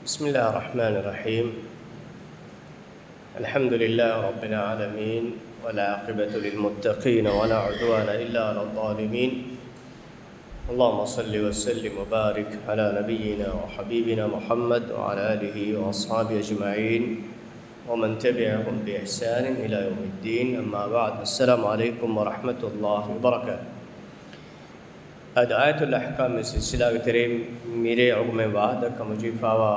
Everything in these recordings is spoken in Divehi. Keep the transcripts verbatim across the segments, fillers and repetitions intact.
بسم الله الرحمن الرحيم. الحمد لله رب العالمين، والعاقبة للمتقين، ولا عدوان إلا على الظالمين. اللهم صل وسلم وبارك على نبينا وحبيبنا محمد وعلى آله وأصحابه أجمعين، ومن تبعهم بإحسان إلى يوم الدين. أما بعد، السلام عليكم ورحمة الله وبركاته. އަދި އާޔަތުލް އަޙްކާމް ސިލްސިލާގެ ތެރެއިން މިރޭ އަޅުގަނޑުމެން ވާހަކަ ކަމުޖެހިފައިވާ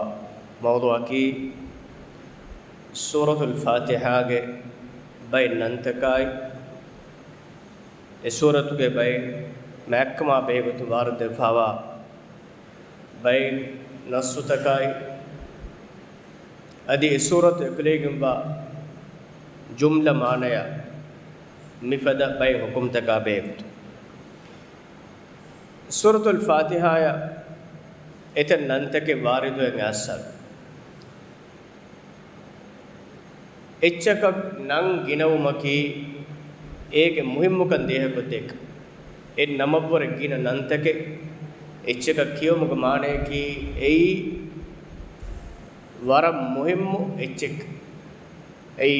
މައުޟޫޢަކީ ސޫރަތުލް ފާތިޙާގެ ބައެއް ނަންތަކާއި، އެ ސޫރަތުގެ ބައެއް މާތްކަމާ ބެހޭގޮތުން ވާރިދުވެފައިވާ ބައެއް ނައްޞުތަކާއި، އަދި އެ ސޫރަތު އެކުލެވިގެންވާ ޖުމްލަ މާނަޔާ މިފަދަ ބައެއް ޙުކުމްތަކާ ބެހޭގޮތުން. ސޫރަތުލް ފާތިޙާޔަށް އެތައް ނަންތަކެއް ވާރިދުވެ އައިސްފަ. އެއްޗަކަށް ނަން ގިނަވުމަކީ އޭގެ މުހިއްމުކަން ދޭހަކޮށްދޭކަށް. އެއް ނަމަށްވުރެ ގިނަ ނަންތަކެއް އެއްޗަކަށް ކިޔެވުމުގެ މާނަޔަކީ އެއީ ވަރަށް މުހިއްމު އެއްޗެއް. އެއީ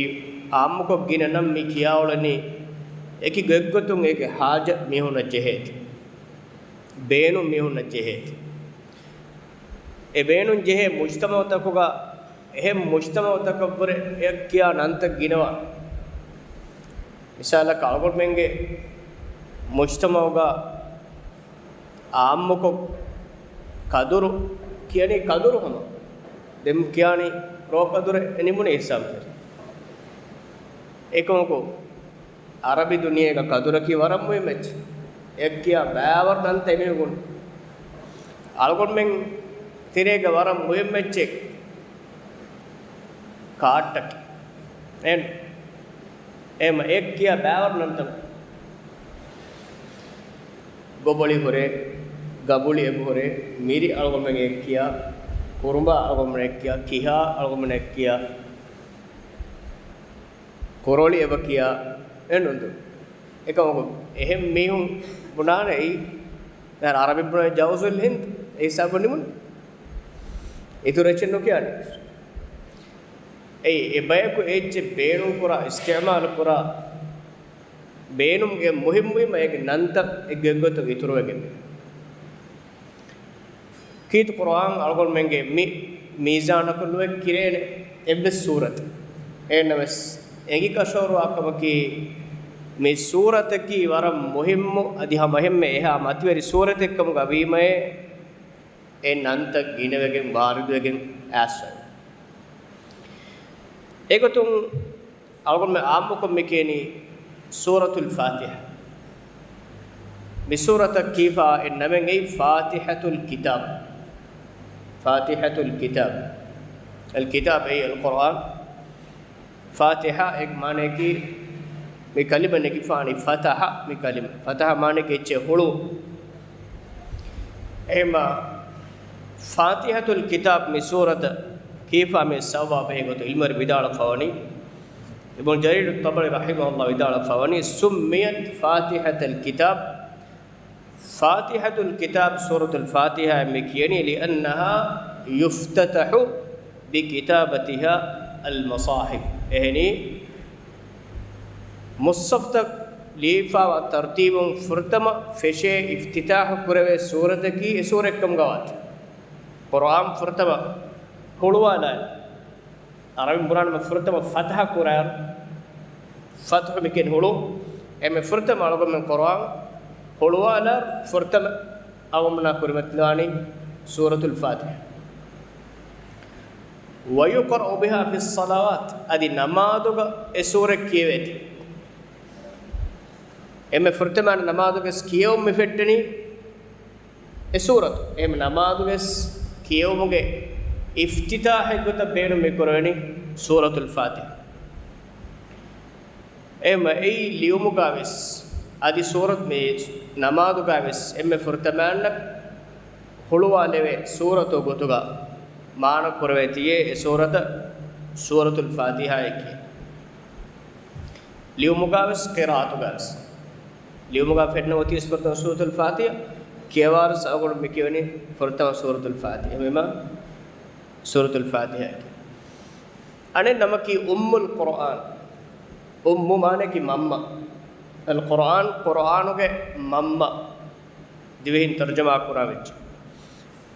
އާއްމުކޮށް ގިނަ ނަން މި ކިޔާއުޅެނީ އެކި ގޮތްގޮތުން އޭގެ ޙާޖަތް މީހުންނަށް ޖެހޭތީ. ބޭނުން މީހުންނަށް ޖެހޭތީ. އެ ބޭނުން ޖެހޭ މުޖްތަމަޢުތަކުގަ އެހެން މުޖްތަމަޢުތަކަށްވުރެ އެއަށް ކިޔާ ނަންތައް ގިނަވާ. މިސާލަކަށް އަޅުގަނޑުމެންގެ މުޖްތަމަޢުގަ އާއްމުކޮށް ކަދުރު ކިޔަނީ ކަދުރު ހަމަ. ދެން ކިޔާނީ ރޯ ކަދުރެއް ނިމުނީ ހިސާބުތެރޭ. އެކަމަކު އަރަބި ދުނިޔޭގަ ކަދުރަކީ ވަރަށް މުހިއްމު އެއްޗެއް. އެއްކިޔާ ބައިވަރު ނަންތައް އެމީހުން. އަޅުގަނޑުމެން ތެރޭގަ ވަރަށް މުހިއްމު އެއްޗެއް ކާއްޓަކީ. އެން. އެމަ އެއްކިޔާ ބައިވަރު ނަންތައް. ގޮބޮޅި ހުރޭ، ގަބުޅި އެބަ ހުރޭ، މިރި އަޅުގަނޑުމެން އެއްކިޔާ، ކުރުނބާ އަޅުގަނޑުމެން އެއްކިޔާ، ކިހާ އަޅުގަނޑުމެން އެއްކިޔާ. ކުރޮޅި އެބަ ކިޔާ އެން ނުންދު. އެކަމަކު އެހެން މީހުން ބުނާނެ އެއީ، ދާ އަރަބިން ބުނާ ޖައުޒުލް ހިންދް، އެ ހިސާބުން ނިމުން. އިތުރު އެއްޗެއް ނުކިޔާނެ. އެއީ، އެ ބަޔަކު އެއްޗެއް ބޭނުން ކުރާ، އިސްތިޢުމާލު ކުރާ، ބޭނުމެއް މުހިއްމުވީމަ އޭގެ ނަންތައް އެއްގޮތް ގޮތަށް އިތުރުވެގެން. ކީރިތި ޤުރުއާން އަޅުގަނޑުމެންގެ މި މީޒާނަކުން ނުވެ ކިރޭނެ އެއްވެސް ސޫރަތެއް. އެހެންނަމަވެސް، އެނގި ކަށަވަރުވާ ކަމަކީ، މި ސޫރަތަކީ ވަރަށް މުހިއްމު، އަދި ހަމަ އެހެންމެ އެހާ މަތިވެރި ސޫރަތެއް ކަމުގަ ވީމައޭ، އެ ނަންތައް ގިނަވެގެން ވާރިދުވެގެން އައިސްފަ. އެގޮތުން އަޅުގަނޑުމެން އާއްމުކޮށް މި ކިޔަނީ ސޫރަތުލް ފާތިޙާ. މި ސޫރަތަށް ކީފާ އެއް ނަމެއް އެއީ ފާތިޙަތުލް ކިތާބް. ފާތިޙަތުލް ކިތާބް. އަލް ކިތާބް އެއީ އަލް ޤުރުއާން. ފާތިޙާ އޭގެ މާނަޔަކީ މި ކަލިމަ ނެގިފާނީ ފަތަޙަ މި ކަލިމަ. ފަތަޙަ މާނަޔަކީ އެއްޗެއް ހުޅުވުން. އެހެންމަ ފާތިޙަތުލް ކިތާބް މި ސޫރަތަށް ކީފާ މި ސަބަބާ ބެހޭ ގޮތުން ޢިލްމުވެރިން ވިދާޅުވެފަވަނީ، އިބްނު ޖަރީރު ޠަބަރީ ރަޙިމަހުﷲ ވިދާޅުވެފަވަނީ، سميت فاتحة الكتاب، ފާތިޙަތުލް ކިތާބް، ސޫރަތުލް ފާތިޙާ މި ކިޔަނީ، لأنها يفتتح بكتابتها المصاحف. އެހެނީ، މުޞްޙަފްތައް ލިޔެފައިވާ ތަރުތީބުން ފުރަތަމަ ފެށޭ އިފްތިތާޙު ކުރެވޭ ސޫރަތަކީ އެ ސޫރަތްކަމުގަ ވާތީ. ޤުރުއާން ފުރަތަމަ ހުޅުވާލާ، އަރަބިން ބުނާނަމަ ފުރަތަމަ ފަތަޙަ ކުރާއިރު، ފަތުޙު މިކިޔަން ހުޅު، އެމެ ފުރަތަމަ އަޅުގަނޑުމެން ޤުރުއާން ހުޅުވާލާއިރު ފުރަތަމަ އަޅުގަނޑުމެންނާ ކުރިމަތިލާނީ ސޫރަތުލް ފާތިޙާ. ويقرأ بها في الصلوات، އަދި ނަމާދުގަ އެ ސޫރަތް ކިޔެވޭތީ. އެމެ ފުރަތަމަ ނަމާދުގަސް ކިޔެވުން މި ފެއްޓެނީ އެ ސޫރަތު. އެހެން ނަމާދުގަސް ކިޔެވުމުގެ އިފްތިތާޙެއްގޮތަށް ބޭނުން މި ކުރެވެނީ ސޫރަތުލް ފާތިޙާ. އެހެން އެއީ ލިޔުމުގަވެސް، އަދި ސޫރަތު މި ނަމާދުގަވެސް އެންމެ ފުރަތަމައަށް ހުޅުވާލެވޭ ސޫރަތު ގޮތުގަ މާނަ ކުރެވޭތީ އެ ސޫރަތަށް ސޫރަތުލް ފާތިޙާއޭ ކިޔަން. ލިޔުމުގަވެސް ޤިރާއަތުގަވެސް. ލިޔުމުގަ ފެންނަ އޮތީސް ފުރަތަމަ ސޫރަތުލް ފާތިޙާ، ކިޔަވާރުސް އަޅުގަނޑު މި ކިޔަވަނީ ފުރަތަމަ ސޫރަތުލް ފާތިޙާ. އެހެންވީމަ، ސޫރަތުލް ފާތިޙާއަކީ. އަނެއް ނަމަކީ އުއްމުލް ޤުރްއާން. އުއްމު މާނައަކީ މަންމަ. އަލް ޤުރްއާން، ޤުރްއާނުގެ މަންމަ. ދިވެހިން ތަރުޖަމާ ކުރާ ވެއްޖެ.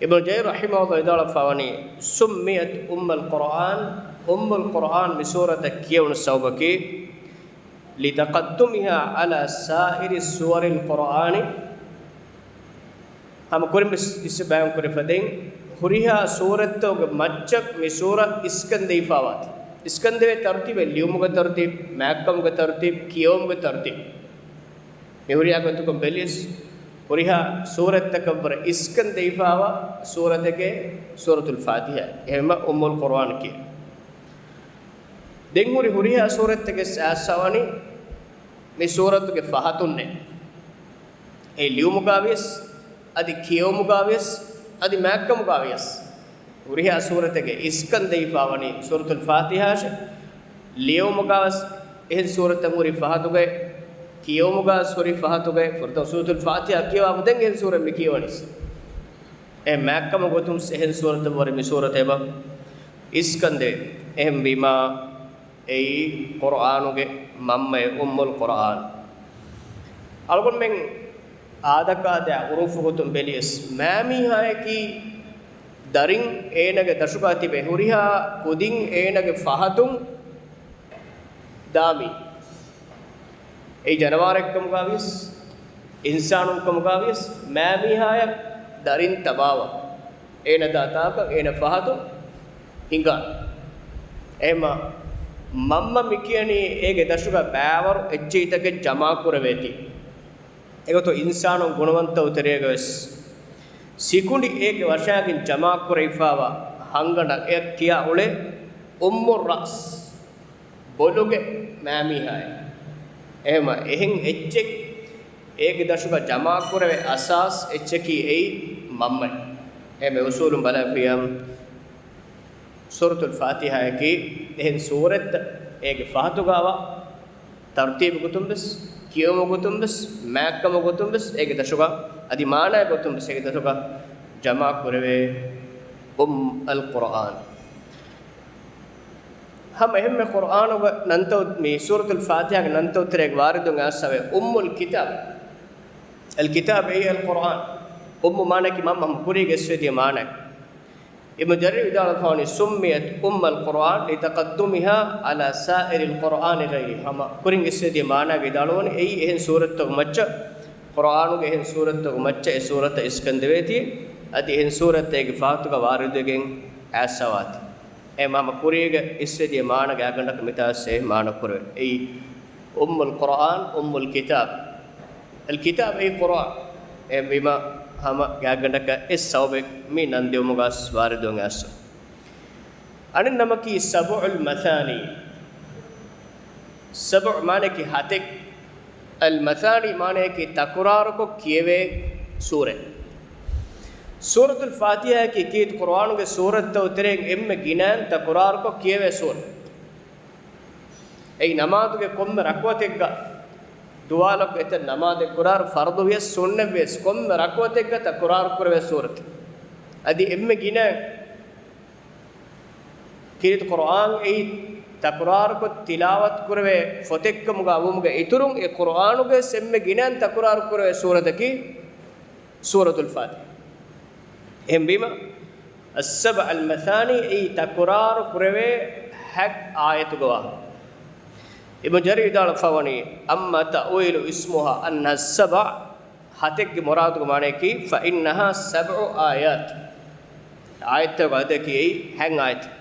އިބްނު ޖަރީރް ރަޙިމަހުﷲ ވިދާޅުވެފަވަނީ، سميت أم القرآن، އުއްމުލް ޤުރްއާން މި ސޫރަތަށް ކިޔެވުނު ސަބަބަކީ، لتقدمها على سائر سور القرآن. ހަމަ ކުރިން ވެސް އިސް ބަޔާން ކުރި ފަދައިން، ހުރިހާ ސޫރަތްތަކުގެ މައްޗަށް މި ސޫރަ އިސްކަން ދެވިފާވާތީ. އިސްކަން ދެވޭ ތަރުތީބެއް ލިޔުމުގެ ތަރުތީބް، މާތްކަމުގެ ތަރުތީބް، ކިޔެވުމުގެ ތަރުތީބް. މި ހުރިހާ ގޮތަކުން ބެލިޔަސް، ހުރިހާ ސޫރަތްތަކަށްވުރެ އިސްކަން ދެވިފާވާ ސޫރަތެކޭ ސޫރަތުލް ފާތިޙާ. އެހެންމަ އުއްމުލް ޤުރްއާން ކިޔޭ. ދެން ހުރި ހުރިހާ ސޫރަތްތަކެއް އައިސްފަވަނީ މި ސޫރަތުގެ ފަހަތުންނޭ. އެ ލިޔުމުގާވިޔަސް، އަދި ކިޔެވުމުގާވިޔަސް، އަދި މާތްކަމުގާވިޔަސް. ހުރިހާ ސޫރަތެއްގެ އިސްކަން ދެވިފާވަނީ ސޫރަތުލް ފާތިޙާއަށޭ. ލިޔެވުމުގާވެސް އެހެން ސޫރަތަށް ހުރި ފަހަތުގައި، ކިޔެވުމުގާވެސް ހުރި ފަހަތުގައި، ފުރަތަމަ ސޫރަތުލް ފާތިޙާ ކިޔަވާފަ ދެން އެހެން ސޫރަތް މި ކިޔަވަނީސް. އެ މާތްކަމުގެ ގޮތުން އެހެން ސޫރަތަށް ވުރެ މި ސޫރަތަށް އެބަ އިސްކަން ދެވޭ. އެހެންވީމާ، އެއީ ޤުރްއާނުގެ މަންމައެއް، އުއްމުލް ޤުރްއާން. އަޅުގަނޑުމެން އާދަކާދައި އުރުފުގޮތުން ބެލިޔަސް، މާމީހާޔަކީ ދަރިން އޭނަގެ ދަށުގާ ތިބޭ ހުރިހާ ކުދިން އޭނަގެ ފަހަތުން ދާމީ. އެއީ ޖަނަވާރެއްކަމުގާވިޔަސް، އިންސާނުންކަމުގާވިޔަސް، މާމީހާޔަށް ދަރިން ތަބާވާ. އޭނަ ދާ ތާކަށް އޭނަ ފަހަތުން ހިނގާ. އެހެންމަ މަންމަ މިކިޔަނީ އޭގެ ދަށުގަ ބައިވަރު އެއްޗެހިތަކެއް ޖަމާކުރެވޭތީ. އެގޮތުން އިންސާނުން ގުނަވަންތައް ތެރޭގަވެސް ސިކުނޑި އޭގެ ވަށާގެން ޖަމާކުރެވިފާވާ ހަނގަނޑަށް އެ ކިޔާ އުޅޭ އުއްމުއްރައްސް. ބޮލުގެ މާމީހާއެއް. އެހެންމަ އެހެން އެއްޗެއް އޭގެ ދަށުގަ ޖަމާކުރެވޭ އަސާސް އެއްޗަކީ އެއީ މަންމައެއް. އެހެންމެ އުސޫލުން ބަލާފިޔަ ސޫރަތުލް ފާތިޙާއަކީ އެހެން ސޫރަތްތައް އޭގެ ފަހަތުގާވާ ތަރުތީބު ގޮތުން ވެސް، ކިޔެވުމު ގޮތުން ވެސް، މާތްކަމު ގޮތުން ވެސް އޭގެ ދަށުގަ، އަދި މާނާ ގޮތުން ވެސް އޭގެ ދަށުގަ ޖަމާކުރެވޭ އުއްމު އަލް ޤުރްއާން. ހަމަ އެހެންމެ ޤުރްއާނުގެ ނަންތައް، މި ސޫރަތުލް ފާތިޙާގެ ނަންތައް ތެރޭގަ ވާރިދުން އައިސްފަވޭ އުއްމުލް ކިތާބް. އަލް ކިތާބް އެއީ އަލް ޤުރްއާން. އުއްމު މާނައަކީ މަންމަ، ހަމަ ކުރީގެ އިސްވެދިޔަ މާނަ. އިބްނު ޖަރީރް ވިދާޅުވެފަވަނީ، سميت أم القرآن لتقدمها على سائر القرآن غيره. ހަމަ ކުރިން އިސްވެދިޔަ މާނައަކީ ވިދާޅުވަނީ އެއީ އެހެން ސޫރަތްތަކުގެ މައްޗަށް، ޤުރްއާނުގެ އެހެން ސޫރަތްތަކުގެ މައްޗަށް އެ ސޫރަތަށް އިސްކަން ދެވޭތީ، އަދި އެހެން ސޫރަތްތައް އޭގެ ފަހަތުގަ ވާރިދުވެގެން އައިސްފަވާތީ. އެ ހަމަ ކުރީގަ އިސްވެދިޔަ މާނަ ގާތްގަނޑަކަށް މިތާސް އެ މާނަ ކުރެވޭ. އެއީ އުއްމުލް ޤުރްއާން، އުއްމުލް ކިތާބް. އަލް ކިތާބް އެއީ ޤުރްއާން. އެހެންވީމަ ހަމަ ގާތްގަނޑަކަށް އެއް ސަބަބެއް މި ނަން ދިއުމުގަ ވާރިދުވެގެން އައިސްފަ. އަނެއް ނަމަކީ ސަބުޢުލް މަޘާނީ. ސަބުޢު މާނައަކީ ހަތެއް. އަލް މަޘާނީ މާނައަކީ ތަކުރާރުކޮށް ކިޔެވޭ ސޫރަތް. ސޫރަތުލް ފާތިޙާއަކީ ކީރިތި ޤުރްއާނުގެ ސޫރަތްތައް ތެރެއިން އެންމެ ގިނައިން ތަކުރާރުކޮށް ކިޔެވޭ ސޫރަތް. އެއީ ނަމާދުގެ ކޮންމެ ރަކުޢަތެއްގަ ދުވާލަކު އެތައް ނަމާދެއް ކުރާއިރު ފަރުޟު ވިޔަސް ސުންނަތް ވިޔަސް ކޮންމެ ރަކުޢަތެއްގަ ތަކުރާރު ކުރެވޭ ސޫރަތެއް. އަދި އެންމެ ގިނަ ކީރިތި ޤުރްއާން އެއީ ތަކުރާރުކޮށް ތިލާވަތު ކުރެވޭ ފޮތެއްކަމުގަ ވުމުގެ އިތުރުން އެ ޤުރްއާނުގައި އެންމެ ގިނައިން ތަކުރާރު ކުރެވޭ ސޫރަތަކީ ސޫރަތުލް ފާތިޙާ. އެހެންވީމަ، އައްސަބްޢު އަލްމަޘާނީ އެއީ ތަކުރާރު ކުރެވޭ ހަތް އާޔަތުގެ ވާހަކަ. އިބްނު ޖަރީރް ވިދާޅުވެފަވަނީ، أما تأويل اسمها أنها السبع، ހަތެއްގެ މުރާދުގެ މާނައަކީ، فإنها سبع آيات، އާޔަތްތަކުގެ އަދަދަކީ އެއީ ހަތް އާޔަތެއް.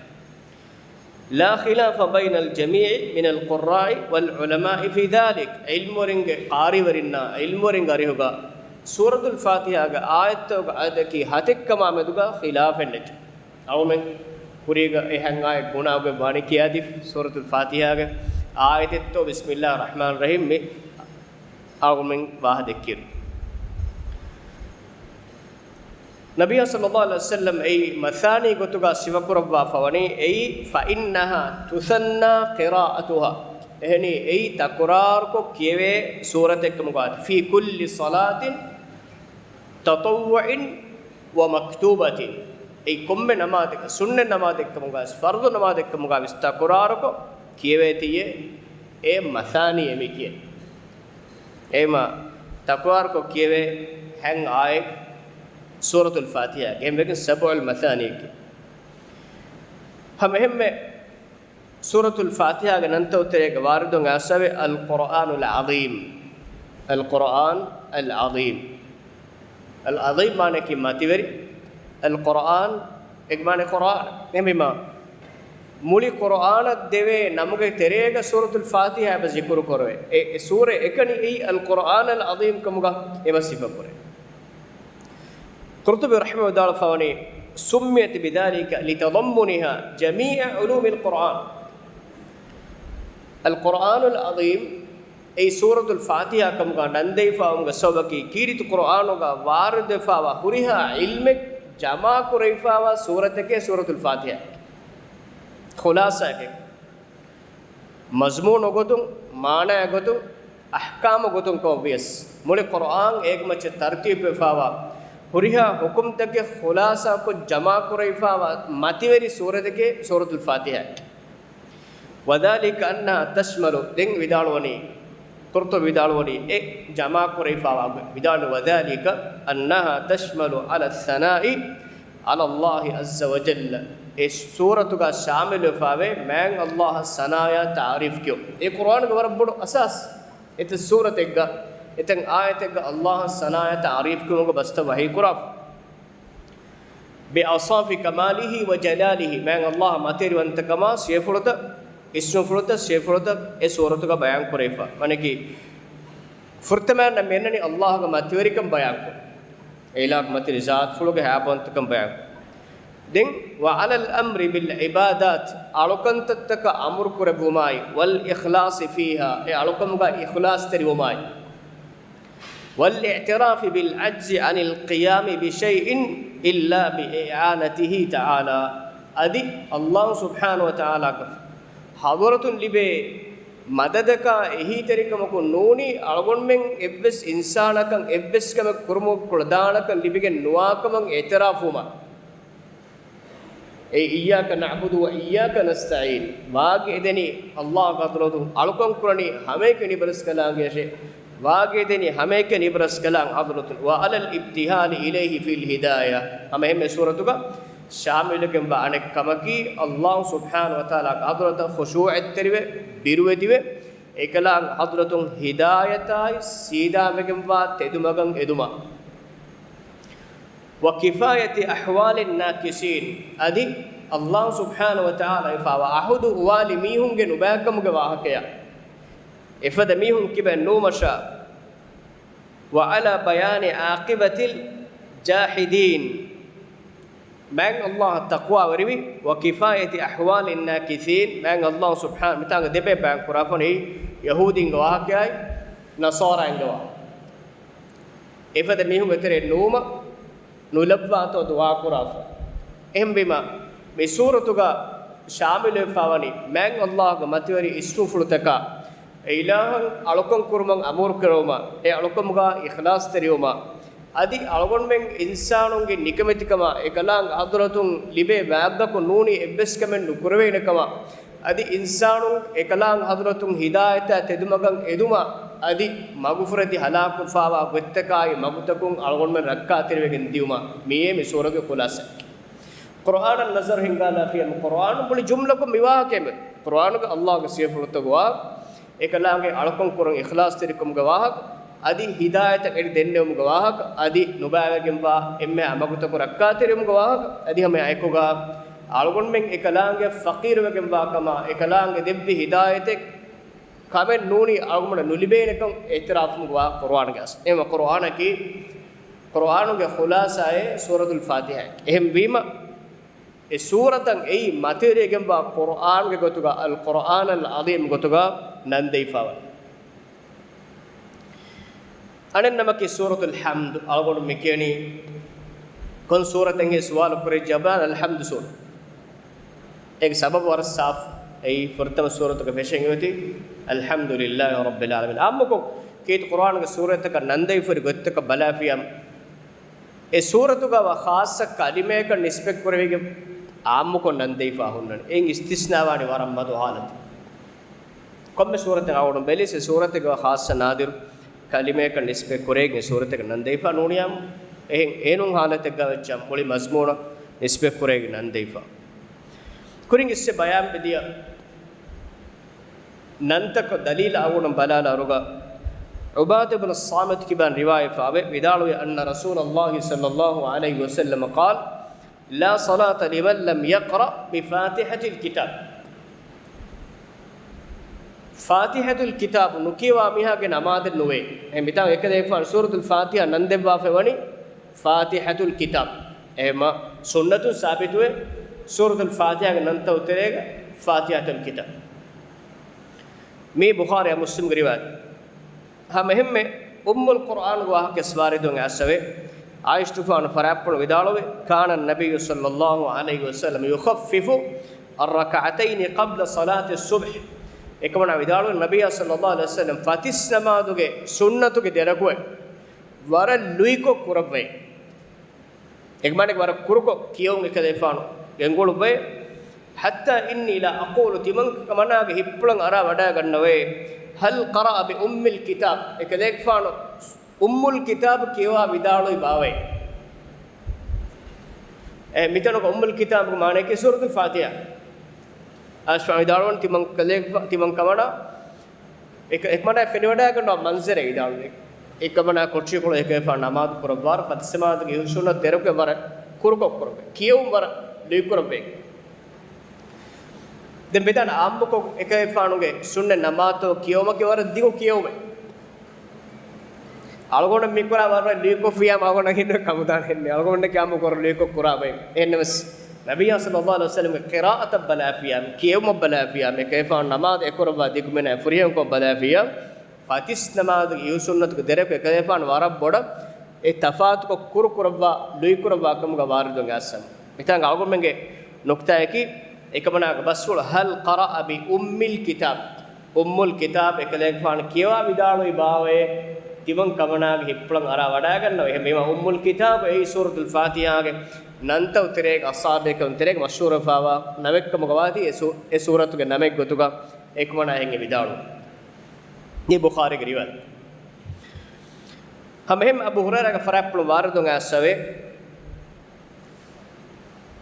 لا خلاف بين الجميع من القراء والعلماء في ذلك، ޢިލްމުވެރިންގެ، ޤާރީވެރިންނާ ޢިލްމުވެރިންގެ އަރިހުގަ ސޫރަތުލް ފާތިޙާގެ އާޔަތްތަކުގެ އަދަދަކީ ހަތެއްކަމާ މެދުގަ ޚިލާފެއް ނެތި. އަޅުމެން ކުރީގަ އެ ހަތް އާޔަތް ބުނާގޮތް ވާނީ ކިޔާދީފަ، ސޫރަތުލް ފާތިޙާގެ އާޔަތެއްތޯ ބިސްމިއްލާހި ރަޙްމާނި ރަޙީމް މި އަޅުމެން ވާހަކަ ދެއްކިއިރު. ނަބިއްޔާ ޞައްލައްލާހު ޢަލައިހި ވަސައްލަމް އެއީ މަޘާނީ ގޮތުގަ ސިފަކުރައްވާފަވަނީ އެއީ، فإنها تثنى قراءتها، އެހެނީ އެއީ ތަކުރާރުކޮށް ކިޔެވޭ ސޫރަތެއްކަމުގައި، في كل صلاة تطوع ومكتوبة، އެއީ ކޮންމެ ނަމާދެއް، ސުންނަތް ނަމާދެއްކަމުގަ، ފަރުޟު ނަމާދެއްކަމުގަ ވިސް ތަކުރާރުކޮށް ކިޔެވޭތީއޭ، އެ މަޘާނީ އެމީ ކިޔޭ. އެހެމަ ތަކުރާރުކޮށް ކިޔެވޭ ހަތް އާޔަތް ސޫރަތުލް ފާތިޙާ، އެހެންވެގެން ސަބްޢުލް މަޘާނީ ކިޔޭ. ހަމަ އެހެންމެ ސޫރަތުލް ފާތިޙާގެ ނަންތައް ތެރޭގަ ވާރިދުން އައިސްފަވޭ، އަލް ޤުރްއާނުލް ޢަޒީމް. އަލް ޤުރްއާން އަލް ޢަޒީމް. އަލް ޢަޒީމް މާނައަކީ މަތިވެރި. އަލް ޤުރްއާން، އޭގެ މާނަ ޤުރްއާން. އެހެންވީމާ، މުޅި ޤުރްއާނަށް ދެވޭ ނަމުގެ ތެރޭގަ ސޫރަތުލް ފާތިޙާ އެބަ ޒިކުރު ކުރެވޭ. އެ، އެ ސޫރަ އެކަނި އެއީ އަލް ޤުރްއާން އަލް ޢަޒީމް ކަމުގަ އެބަ ސިފަ ކުރޭ. ޤުރްޠުބީ ރަޙިމަހު ވިދާޅުވެފަވަނީ، سميت بذلك لتضمنها جميع علوم القرآن. އަލް ޤުރްއާނުލް ޢަޒީމް، އެއީ ސޫރަތުލް ފާތިޙާ ކަމުގަ ނަންދެވިފަވުމުގެ ސަބަބަކީ، ކީރިތި ޤުރްއާނުގަ ވާރިދުވެފަވާ ހުރިހާ ޢިލްމެއް ޖަމާ ކުރެވިފަވާ ސޫރަތެކޭ ސޫރަތުލް ފާތިޙާ. ޚުލާޞާއެކޭ. މަޒްމޫނު ގޮތުން، މާނައި ގޮތުން، އަޙްކާމު ގޮތުން ކޮށް ވިޔަސް، މުޅި ޤުރްއާން އޭގެ މައްޗަށް ތަރުތީބުވެފަވާ، ހުރިހާ ޙުކުމްތަކެއް ޚުލާޞާކޮށް ޖަމާކުރެވިފަވާ މަތިވެރި ސޫރަތެކޭ ސޫރަތުލް ފާތިޙާ. وذلك أنها تشمل، ދެން ވިދާޅުވަނީ، ޤުރްޠުބީ ވިދާޅުވަނީ، އެ ޖަމާކުރެވިފަވާ ގޮތް ވިދާޅުވަނީ، وذلك أنها تشمل على الثناء على الله عز وجل. އެ ސޫރަތުގަ ޝާމިލުވެފަވޭ މާތް ﷲ އަށް ސަނާޔާ ތަޢުރީފް ކިޔުން. އެ ޤުރްއާނުގެ ވަރަށް ބޮޑު އަސާސް. އެތައް ސޫރަތެއްގަ، އެތައް އާޔަތެއްގަ ﷲ އަށް ސަނާޔާ ތަޢުރީފް ކިޔުމުގެ ބަސްތައް ވަޙީ ކުރާފަ. بأوصاف كماله وجلاله، މާތް ﷲ މަތިވެރިވަންތަކަމާ، ސިޔަފުޅުތައް، އިސްމުފުޅުތައް، ސިޔަފުޅުތައް އެ ސޫރަތުގަ ބަޔާން ކުރެވިފަ. މާނައަކީ، ފުރަތަމަ ނަމަ މިއަންނަނީ ﷲގެ މަތިވެރިކަން ބަޔާންކޮށް، އެ އިލާހުގެ މަތިވެރި ޒާތުފުޅުގެ ހައިބަތްވަންތަކަން ބަޔާން. ދެން، وعلى الأمر بالعبادات، އަޅުކަންތައްތަކަށް އަމުރު ކުރެއްވުމާއި، والإخلاص فيها، އެ އަޅުކަމުގަ އިޚްލާޞްތެރިވުމާއި، والاعتراف بالعجز عن القيام بشيء إلا بإعانته تعالى، އަދި ﷲ ސުބްޙާނަހޫ ވަތަޢާލާގެ ޙަޟްރަތުން ލިބޭ މަދަދަކާ އެހީތެރިކަމަކުން ނޫނީ، އަޅުގަނޑުމެން އެއްވެސް އިންސާނަކަށް އެއްވެސް ކަމެއް ކުރުމަށް ކުޅަދާނަކަން ލިބިގެން ނުވާކަމަށް އިޢުތިރާފުވުމަށް. އެ إياك نعبد وإياك نستعين، ވާގި އެދެނީ ﷲގެ ޙަޟްރަތުން، އަޅުކަން ކުރަނީ ހަމައެކަނި އިބަރަސްކަލާނގެއަށޭ، ވާގި އެދެނީ ހަމައެކަނި އިބަރަސްކަލާނގެ ޙަޟްރަތުން، وعلى الابتهال إليه في الهداية، ހަމަ އެހެންމެ ސޫރަތުގަ ޝާމިލުވެގެންވާ އަނެއް ކަމަކީ، ﷲ ސުބްޙާނަހޫ ވަތަޢާލާގެ ޙަޟްރަތަށް ޚުޝޫޢަތްތެރިވެ، ބިރުވެދިވެ، އެކަލާނގެ ޙަޟްރަތުން ހިދާޔަތާއި ސީދާވެގެންވާ ތެދުމަގަށް އެދުމަށް. وكفاية أحوال الناقصين، އަދި ﷲ ސުބްޙާނަހޫ ވަތަޢާލާ ވެފަވާ ޢަހުދު އުވާލި މީހުންގެ ނުބައިކަމުގެ ވާހަކަޔާ، އެފަދަ މީހުން ކިބައިން ނުވުމަށާ، وعلى بيان عاقبة الجاحدين، މާތް ﷲ އަށް ތަޤްވާވެރިވި، وكفاية أحوال الناكثين، މާތް ﷲ ސުބްޙާނަ، މިތާނގަ ދެބޭ ބަޔާން ކުރާފަނީ ޔަހޫދީންގެ ވާހަކައާއި ނަޞާރާއިންގެ ވާހަކަ. އެފަދަ މީހުންގެ ތެރެއިން ނުވުމަށް ނުލައްވާތޯ ދުޢާ ކުރާފަ. އެހެންވީމަ، މި ސޫރަތުގަ ޝާމިލުވެފަވަނީ މާތް ﷲގެ މަތިވެރި އިސްމުފުޅުތަކާ، އެ އިލާހަށް އަޅުކަން ކުރުމަށް އަމުރު ކުރެވުމާ، އެ އަޅުކަމުގަ އިޚްލާޞްތެރިވުމާ، އަދި އަޅުގަނޑުމެން އިންސާނުންގެ ނިކަމެތިކަމާ، އެކަލާނގެ ޙަޟްރަތުން ލިބޭ ވާގަކު ނޫނީ އެއްވެސް ކަމެއް ނުކުރެވޭނެކަމާ، އަދި އިންސާނުން އެކަލާނގެ ޙަޟްރަތުން ހިދާޔަތާ ތެދުމަގަށް އެދުމަށް، އަދި މަގުފުރެދި ހަލާކުވެފަވާ ގޮތްތަކާއި މަގުތަކުން އަޅުގަނޑުމެން ރައްކާތެރިވެގެން ދިޔުމަށް. މިއީ މި ސޫރަތުގެ ޚުލާޞާ. ޤުރުއާނަށް ނަޒަރު ހިންގާލާފިޔަމަ، ޤުރުއާނު މުޅި ޖުމްލަކުން މި ވާހަކައެއް. ޤުރުއާނުގަ ﷲގެ ސިފަފުޅުތަކުގެ ވާހަކަ، އެކަލާނގެ އަޅުކަން ކުރަން އިޚްލާޞްތެރިކަމުގެ ވާހަކަ، އަދި ހިދާޔަތަށް އެނގި ދެންނެވުމުގެ ވާހަކަ، އަދި ނުބައިވެގެންވާ އެންމެހާ މަގުތަކުން ރައްކާތެރިވުމުގެ ވާހަކަ، އަދި ހަމައެއާއެކުގަ އަޅުގަނޑުމެން އެކަލާނގެ ފަޤީރުވެގެންވާ ކަމާ، އެކަލާނގެ ދެއްވި ހިދާޔަތެއް ކަމެއް ނޫނީ އަޅުގަނޑަށް ނުލިބޭނެކަން އިޢުތިރާފުވުމުގެ ވާހަކަ ޤުރުއާނުގެ އަސްލު. އެހެންވެ ޤުރުއާނަކީ، ޤުރުއާނުގެ ޚުލާޞާއޭ ސޫރަތުލް ފާތިޙާ. އެހެންވީމަ، އެ ސޫރަތަށް އެއީ މަތިވެރިވެގެންވާ ޤުރުއާންގެ ގޮތުގަ، އަލް ޤުރުއާން އަލް ޢަޒީމް ގޮތުގަ ނަންދެވިފަވަނީ. އަނެއް ނަމަކީ ސޫރަތުލް ޙަމްދު. އަޅުގަނޑު މި ކިޔަނީ ކޮން ސޫރަތެއްހޭ ސުވާލު ކުރި ޖަވާބު އަލްޙަމްދު ސޫރަ. އޭގެ ސަބަބު ވަރަށް ސާފު. އެއީ ފުރަތަމަ ސޫރަތުގެ ފެށެން އޮތީ އަލްޙަމްދުލިއްލާހި ރައްބިލް ޢާލަމީން. އާއްމުކޮށް ކީރިތި ޤުރުއާނުގެ ސޫރަތްތަކަށް ނަންދެވިފައި ގޮތްތަކަށް ބަލާފިޔަމަ، އެ ސޫރަތުގަ ވާ ޚާއްޞަ ކަލިމަޔަކަށް ނިސްބަތްކުރެވިގެން އާއްމުކޮށް ނަންދެވިފާ ހުންނަނީ. އެއިން އިސްތިސްނާވާނީ ވަރަށް މަދު ހާލަތެއް. ކޮންމެ ސޫރަތެއް އަޅުގަނޑު ބެލިސް، އެ ސޫރަތެއްގަ ވާ ޚާއްޞަ ނާދިރު ކަލިމަޔަކަށް ނިސްބަތްކުރެވިގެން އެ ސޫރަތަކަށް ނަންދެވިފާ ނޫނިއްޔާމު. އެހެން އެހެނުން ހާލަތެއްގަ ވެއްޗަ މުޅި މަޒްމޫނަށް ނިސްބަތްކުރެވިގެން ނަންދެވިފާ. ކުރިން އިސްވެ ބަޔާންވެދިޔަ ނަންތަކަށް ދަލީލު އަޅުގަނޑު ބަލާލާ އަރުގަ، ޢުބާދަ ބިން ޞާމިތު ކިބައިން ރިވާޔަތްވެފައިވޭ، ވިދާޅުވި، أن رسول الله صلى الله عليه وسلم قال، لا صلاة لمن لم يقرأ بفاتحة الكتاب. ފާތިޙަތުލް ކިތާބު ނުކިޔަވާ މީހާގެ ނަމާދެއް ނުވޭ. އެހެން މިތާނގަ އެކަލޭގެފާނު ސޫރަތުލް ފާތިޙާ ނަންދެއްވާފައި ވަނީ ފާތިޙަތުލް ކިތާބު. އެހެންމަ ސުންނަތުން ސާބިތުވޭ، ސޫރަތުލް ފާތިޙާގެ ނަންތައް ތެރޭގަ ފާތިޙަތުލް ކިތާބު. މީ ބުޚާރީ މުސްލިމްގެ ރިވާޔަތް. ހަމަ އެހެންމެ އުއްމުލް ޤުރްއާންގެ ވާހަކަ ވެސް ވާރިދުވެގެން އައިސްފައިވޭ. ޢާއިޝަތުގެފާނު ފަރާތްޕުޅު ވިދާޅުވި، كان النبي صلى الله عليه وسلم يخفف الركعتين قبل صلاة الصبح. އެކަމަނާ ވިދާޅުވި، ނަބިއްޔާ ޞައްލައްލާހު ޢަލައިހި ވަސައްލަމް ފަތިސް ނަމާދުގެ ސުންނަތުގެ ދެރަކުވެ ވަރަށް ލުއިކޮށް ކުރައްވައި. އެކަމަނާ ވަރަށް ކުރުކޮށް ކިޔެވުން އެކަލޭފާނު ގެންގުޅުއްވައި. حتى إني لأقول، ތިމަން ކަމަނާގެ ހިތްޕުޅަށް އަރާ ވަޑައިގަންނަވައި، هل قرأ بأم الكتاب؟ އެކަލޭގެފާނު އުއްމުލް ކިތާބު ކިޔަވާ ވިދާޅުވި ބާވައި؟ އެ، މިތަނުގަ އުއްމުލް ކިތާބުގެ މާނައަކީ ސޫރަތުލް ފާތިޙާ. އައިސްފަ ވިދާޅުވަން ތިމަން ކަލޭގެފާ، ތިމަން ކަމަނާ އެކ-، އެކަމަނާ ފެނިވަޑައިގަންނަވާ މަންޒަރެއް ވިދާޅުވި. އެކަމަނާ ކޮޓަރިކޮޅު އެކަލޭފާނު ނަމާދު ކުރައްވާއިރު ފަތިސް ނަމާދުގެ ސުންނަތު ދެރަކުވެ ވަރަށް ކުރުކޮށް ކުރައްވައި. ކިޔެވުން ވަރަށް ލުއިކުރައްވައި. ދެން މިތާނަ އާއްމުކޮށް އެކަލޭފާނުގެ ސުންނަތް ނަމާދުތައް ކިޔެވުމަކީ ވަރަށް ދިގު ކިޔެވުމެއް. އަޅުގަނޑަށް މިކުރާ ވަރަށް ލުއިކޮށްފިއްޔާ އަޅުގަނޑަށް ހިންނަ ކަމުދާނެ ހެންނެއް. އަޅުގަނޑަކީ އާއްމު ކުރަން ލުއިކޮށް ކުރާ ބައެއް. އެހެންނަމަވެސް، ނަބިއްޔާ ޞައްލައްލާހު ޢަލައިހި ވަސައްލަމްގެ ޤިރާއަތަށް ބަލާފިއްޔާ، ކިޔެވުމަށް ބަލާފިއްޔާ، އެކަލޭފާނު ނަމާދު އެކުރައްވާ ދިގުމިނާ ފުރިހަމަކޮށް ބަލާފިއްޔާ، ފަތިސް ނަމާދުގެ އިހު ސުންނަތުގެ ދެރަކު އެކަލޭފާނު ވަރަށް ބޮޑަށް އެ ތަފާތުކޮށް ކުރު ކުރައްވާ، ލުއި ކުރައްވާ ކަމުގަ ވާރިދުވެގެން އައިސްފަ. މިތާނގަ އަޅުގަނޑުމެންގެ ނުކްތާއަކީ، އެކަމަނާގެ ބަސްފުޅު، هل قرأ بأم الكتاب؟ އުއްމުލް ކިތާބު އެކަލޭގެފާނު ކިޔަވާ ވިދާޅުވި ބާވައޭ؟ ތިމަން ކަމަނާގެ ހިތްޕުޅަށް އަރާ ވަޑައިގަންނަވަ. އެހެންވީމަ އުއްމުލް ކިތާބު އެއީ ސޫރަތުލް ފާތިޙާގެ ނަންތައް ތެރޭގަ، އަޞްޙާބުބޭކަލުން ތެރޭގަ މަޝްހޫރުވެފައިވާ ނަމެއްކަމުގަ ވާތީ، އެ ސޫ-، އެ ސޫރަތުގެ ނަމެއްގޮތުގަ އެކަމަނާ އެހެން ވިދާޅުވި. މީ ބުޚާރީގެ ރިވާޔަތް. ހަމައެހެން އަބޫ ހުރައިރާގެ ފަރާތްޕުޅު ވާރިދުވެގެން އައިސްފައިވޭ.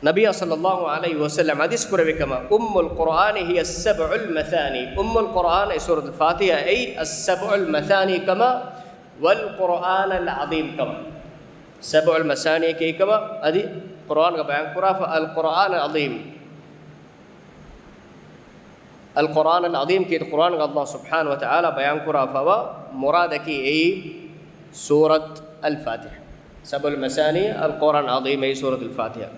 ނަބިއްޔާ ޞައްލައްލާހު ޢަލައިހި ވަސައްލަމް ޙަދީޘް ކުރެއްވި ކަމަށް، أم القرآن هي السبع المثاني، އުއްމުލް ޤުރްއާން އެ ސޫރަތުލް ފާތިޙާ އެއީ السبع المثاني ކަމަށް، والقرآن العظيم ކަމަށް. السبع المثاني ކީކަމަށް އަދި ޤުރްއާންގަ ބަޔާން ކުރާފަ القرآن العظيم. القرآن العظيم ކީ ޤުރްއާންގަ ﷲ ސުބްޙާނަހޫ ވަތަޢާލާ ބަޔާން ކުރާފައިވާ މުރާދަކީ އެއީ ސޫރަތުލް ފާތިޙާ. سبع المثاني القرآن العظيم އެއީ ސޫރަތުލް ފާތިޙާ.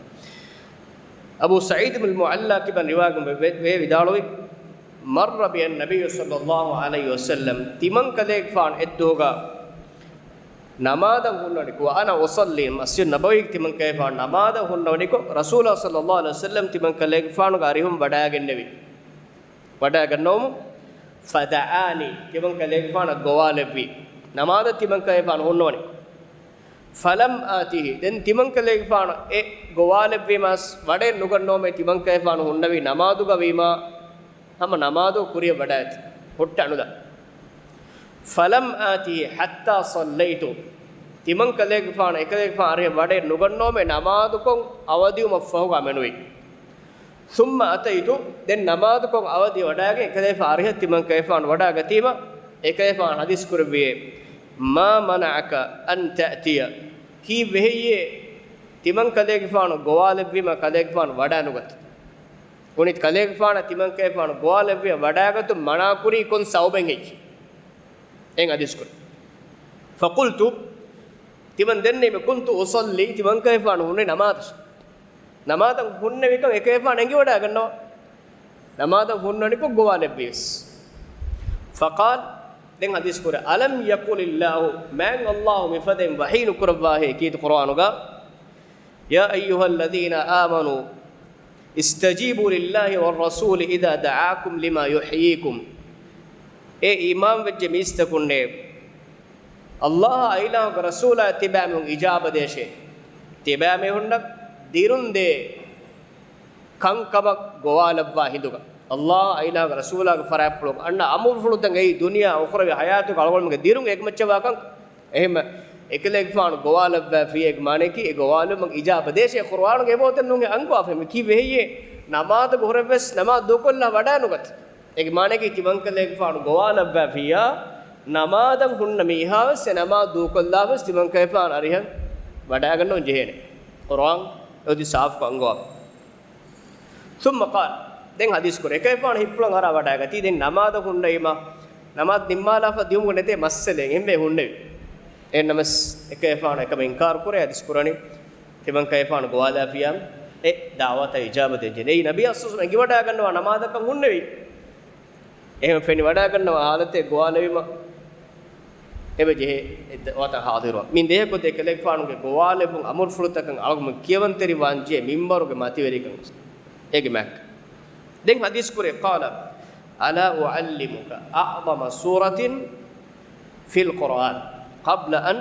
އަބޫ ސަޢީދު މުޢައްލާ ކިބައިން ރިވާޔަތް ވެ، ވެ، ވިދާޅުވި، مر بي النبي صلى الله عليه وسلم، ތިމަން ކަލޭގެފާނު އެއްދުވަހުގަ ނަމާދަށް ހުންނަވަނިކޮށް، وأنا أصلي، މަސްޖިދު ނަބަވީގަ ތިމަން ކަލޭގެފާނު ނަމާދަށް ހުންނަވަނިކޮށް، ރަސޫލާ ޞައްލައްލާހު ޢަލައިހި ވަސައްލަމް ތިމަން ކަލޭގެފާނުގެ އަރިހުން ވަޑައިގެންނެވި. ވަޑައިގަންނަވަމު، فدعاني، ތިމަން ކަލޭގެފާނަށް ގޮވާލެއްވި. ނަމާދަށް ތިމަން ކަލޭގެފާނު ހުންނަވަނި. فلم آته، ދެން ތިމަން ކަލޭގެފާނު އެ ގޮވާލެއްވީމަސް ވަޑައެއް ނުގަންނަވަމޭ ތިމަން ކަލޭގެފާނު ހުންނެވީ ނަމާދުގަ ވީމާ، ހަމަ ނަމާދު ކުރިއަށް ވަޑައިގަތީ ހުއްޓަ ނުލާ. فلم آته حتى صليت، ތިމަން ކަލޭގެފާނު އެކަލޭގެފާނު އަރިހަށް ވަޑައެއް ނުގަންނަވަމޭ ނަމާދުކޮށް އަވަދިވުމަށްފަހުގަ މެނުވީ. ثم أتيت، ދެން ނަމާދުކޮށް އަވަދި ވަޑައިގެން އެކަލޭގެފާނު އަރިހަށް ތިމަން ކަލޭގެފާނު ވަޑައިގަތީމަ، އެކަލޭގެފާނު ޙަދީޘް ކުރެއްވިއޭ، ما منعك أن تأتي، ކީއްވެ ހެއްޔޭ ތިމަން ކަލޭގެފާނު ގޮވާލެއްވީމަ ކަލޭގެފާނު ވަޑައިނުގަތީ؟ އުނި ކަލޭގެފާނަށް ތިމަން ކަލޭގެފާނު ގޮވާލެއްވި ވަޑައިގަތުން މަނާކުރީ ކޮން ސަބަބެއް ހެއްޔޭ؟ އެއް ޙަދީޘް ކުރި. فقلت، ތިމަން ދެންނެވި، كنت أصلي، ތިމަން ކަލޭގެފާނު ހުންނެވި ނަމާދަށް. ނަމާދަށް ހުންނެވިކަން އެކަލޭގެފާނު އެނގިވަޑައިގަންނަވާ. ނަމާދަށް ހުންނަވަނިކޮށް ގޮވާލެއްވިޔަސް. فقال، ދެން ޙަދީޘް ކުރި، ألم يقل الله، މާތް ﷲ މިފަދައިން ވަޙީ ނުކުރައްވާހޭ ކީރިތި ޤުރްއާނުގަ، يا أيها الذين آمنوا استجيبوا لله والرسول إذا دعاكم لما يحييكم. އޭ އީމާންވެއްޖެ މީސްތަކުންނޭ، ﷲ އާއި އިލާހުގެ ރަސޫލާ ތިބާމީހުން އިޖާބަ ދޭށޭ. ތިބާމީހުންނަށް ދިރުންދޭ ކަންކަމަށް ގޮވާލައްވާ ހިނދުގަ، ﷲ އާއި އިލާހުގެ ރަސޫލާގެ ފަރާތްޕުޅުގަ އަންނަ އަމުރުފުޅުތައް އެއީ ދުނިޔެ އުޚްރަވީ ޙަޔާތުގެ އަޅުގަނޑުމެންގެ ދިރުން އެކަމަށްޗަވާކަން. އެހެން އެކަލޭގެފާނު ގޮވާލައްވާފިޔޭ މާނައަކީ އެ ގޮވާލުމަށް އިޖާބަ ދޭށޭ ޤުރުއާނުގެ އެބައޮތެއް ނޫން އަންގަވާފައި ކީއްވެ ހެއްޔޭ؟ ނަމާދުގެ ހުރެއްވެސް ނަމާދު ދޫކޮށްލާ ވަޑާނުގަތެ. އޭގެ މާނައަކީ ތިމަންކަލޭގެފާނު ގޮވާލައްވާފިއްޔާ، ނަމާދަށް ހުންނަ މީހާވެސް އެ ނަމާދު ދޫކޮށްލާފަވެސް ތިމަންކަލޭގެފާނު އަރިހަށް ވަޑާގަންނަވަން ޖެހޭނެ. ޤުރުއާން އެއޮތީ ސާފުކޮށް އަންގަވާފަ. ثم قال، ދެން ޙަދީޘް ކުރޭ، އެކަލޭގެފާނު ހިތްޕުޅަށް އަރާ ވަޑާގަތީ. ދެން ނަމާދަށް ހުންނަވީމަ، ނަމާދު ނިންމާލާފަ ދިޔުމުގެ ނެތޭ މައްސަލައެއް އެންމެ ހުންނެވި. އެހެންނަމަސް އެކަލޭގެފާނު އެކަމަށް އިންކާރު ކުރޭ، ޙަދީޘް ކުރަނީ. ތިމަންކަލޭގެފާނު ގޮވާލާފިޔާ އެ ދަޢުވަތަށް އިޖާބަ ދޭންޖެހޭނެ. އެއީ ނަބީ އަސްލު އެނގިވަޑާގަންނަވާ ނަމާދަކަށް ހުންނެވީ. އެހެން ފެނިވަޑާގަންނަވާ ޙާލަތެއް ގޮވާލެވީމަ އެބަ ޖެހޭ އެ ދަޢުވަތަށް ޙާޟިރުވާން. މި ދޭހަކު ދޭ ކަލޭގެފާނުގެ ގޮވާލެއްވުން އަމުރުފުޅުތަކަށް އަޅުގަނޑު ކިޔަވަންތެރިވާންޖެހޭ މިންބަރުގެ މަތިވެރިކަން. އޭގެ މާތް. ދެން ޙަދީޘް ކުރޭ، قال، ألا أعلمك أعظم سورة في القرآن قبل أن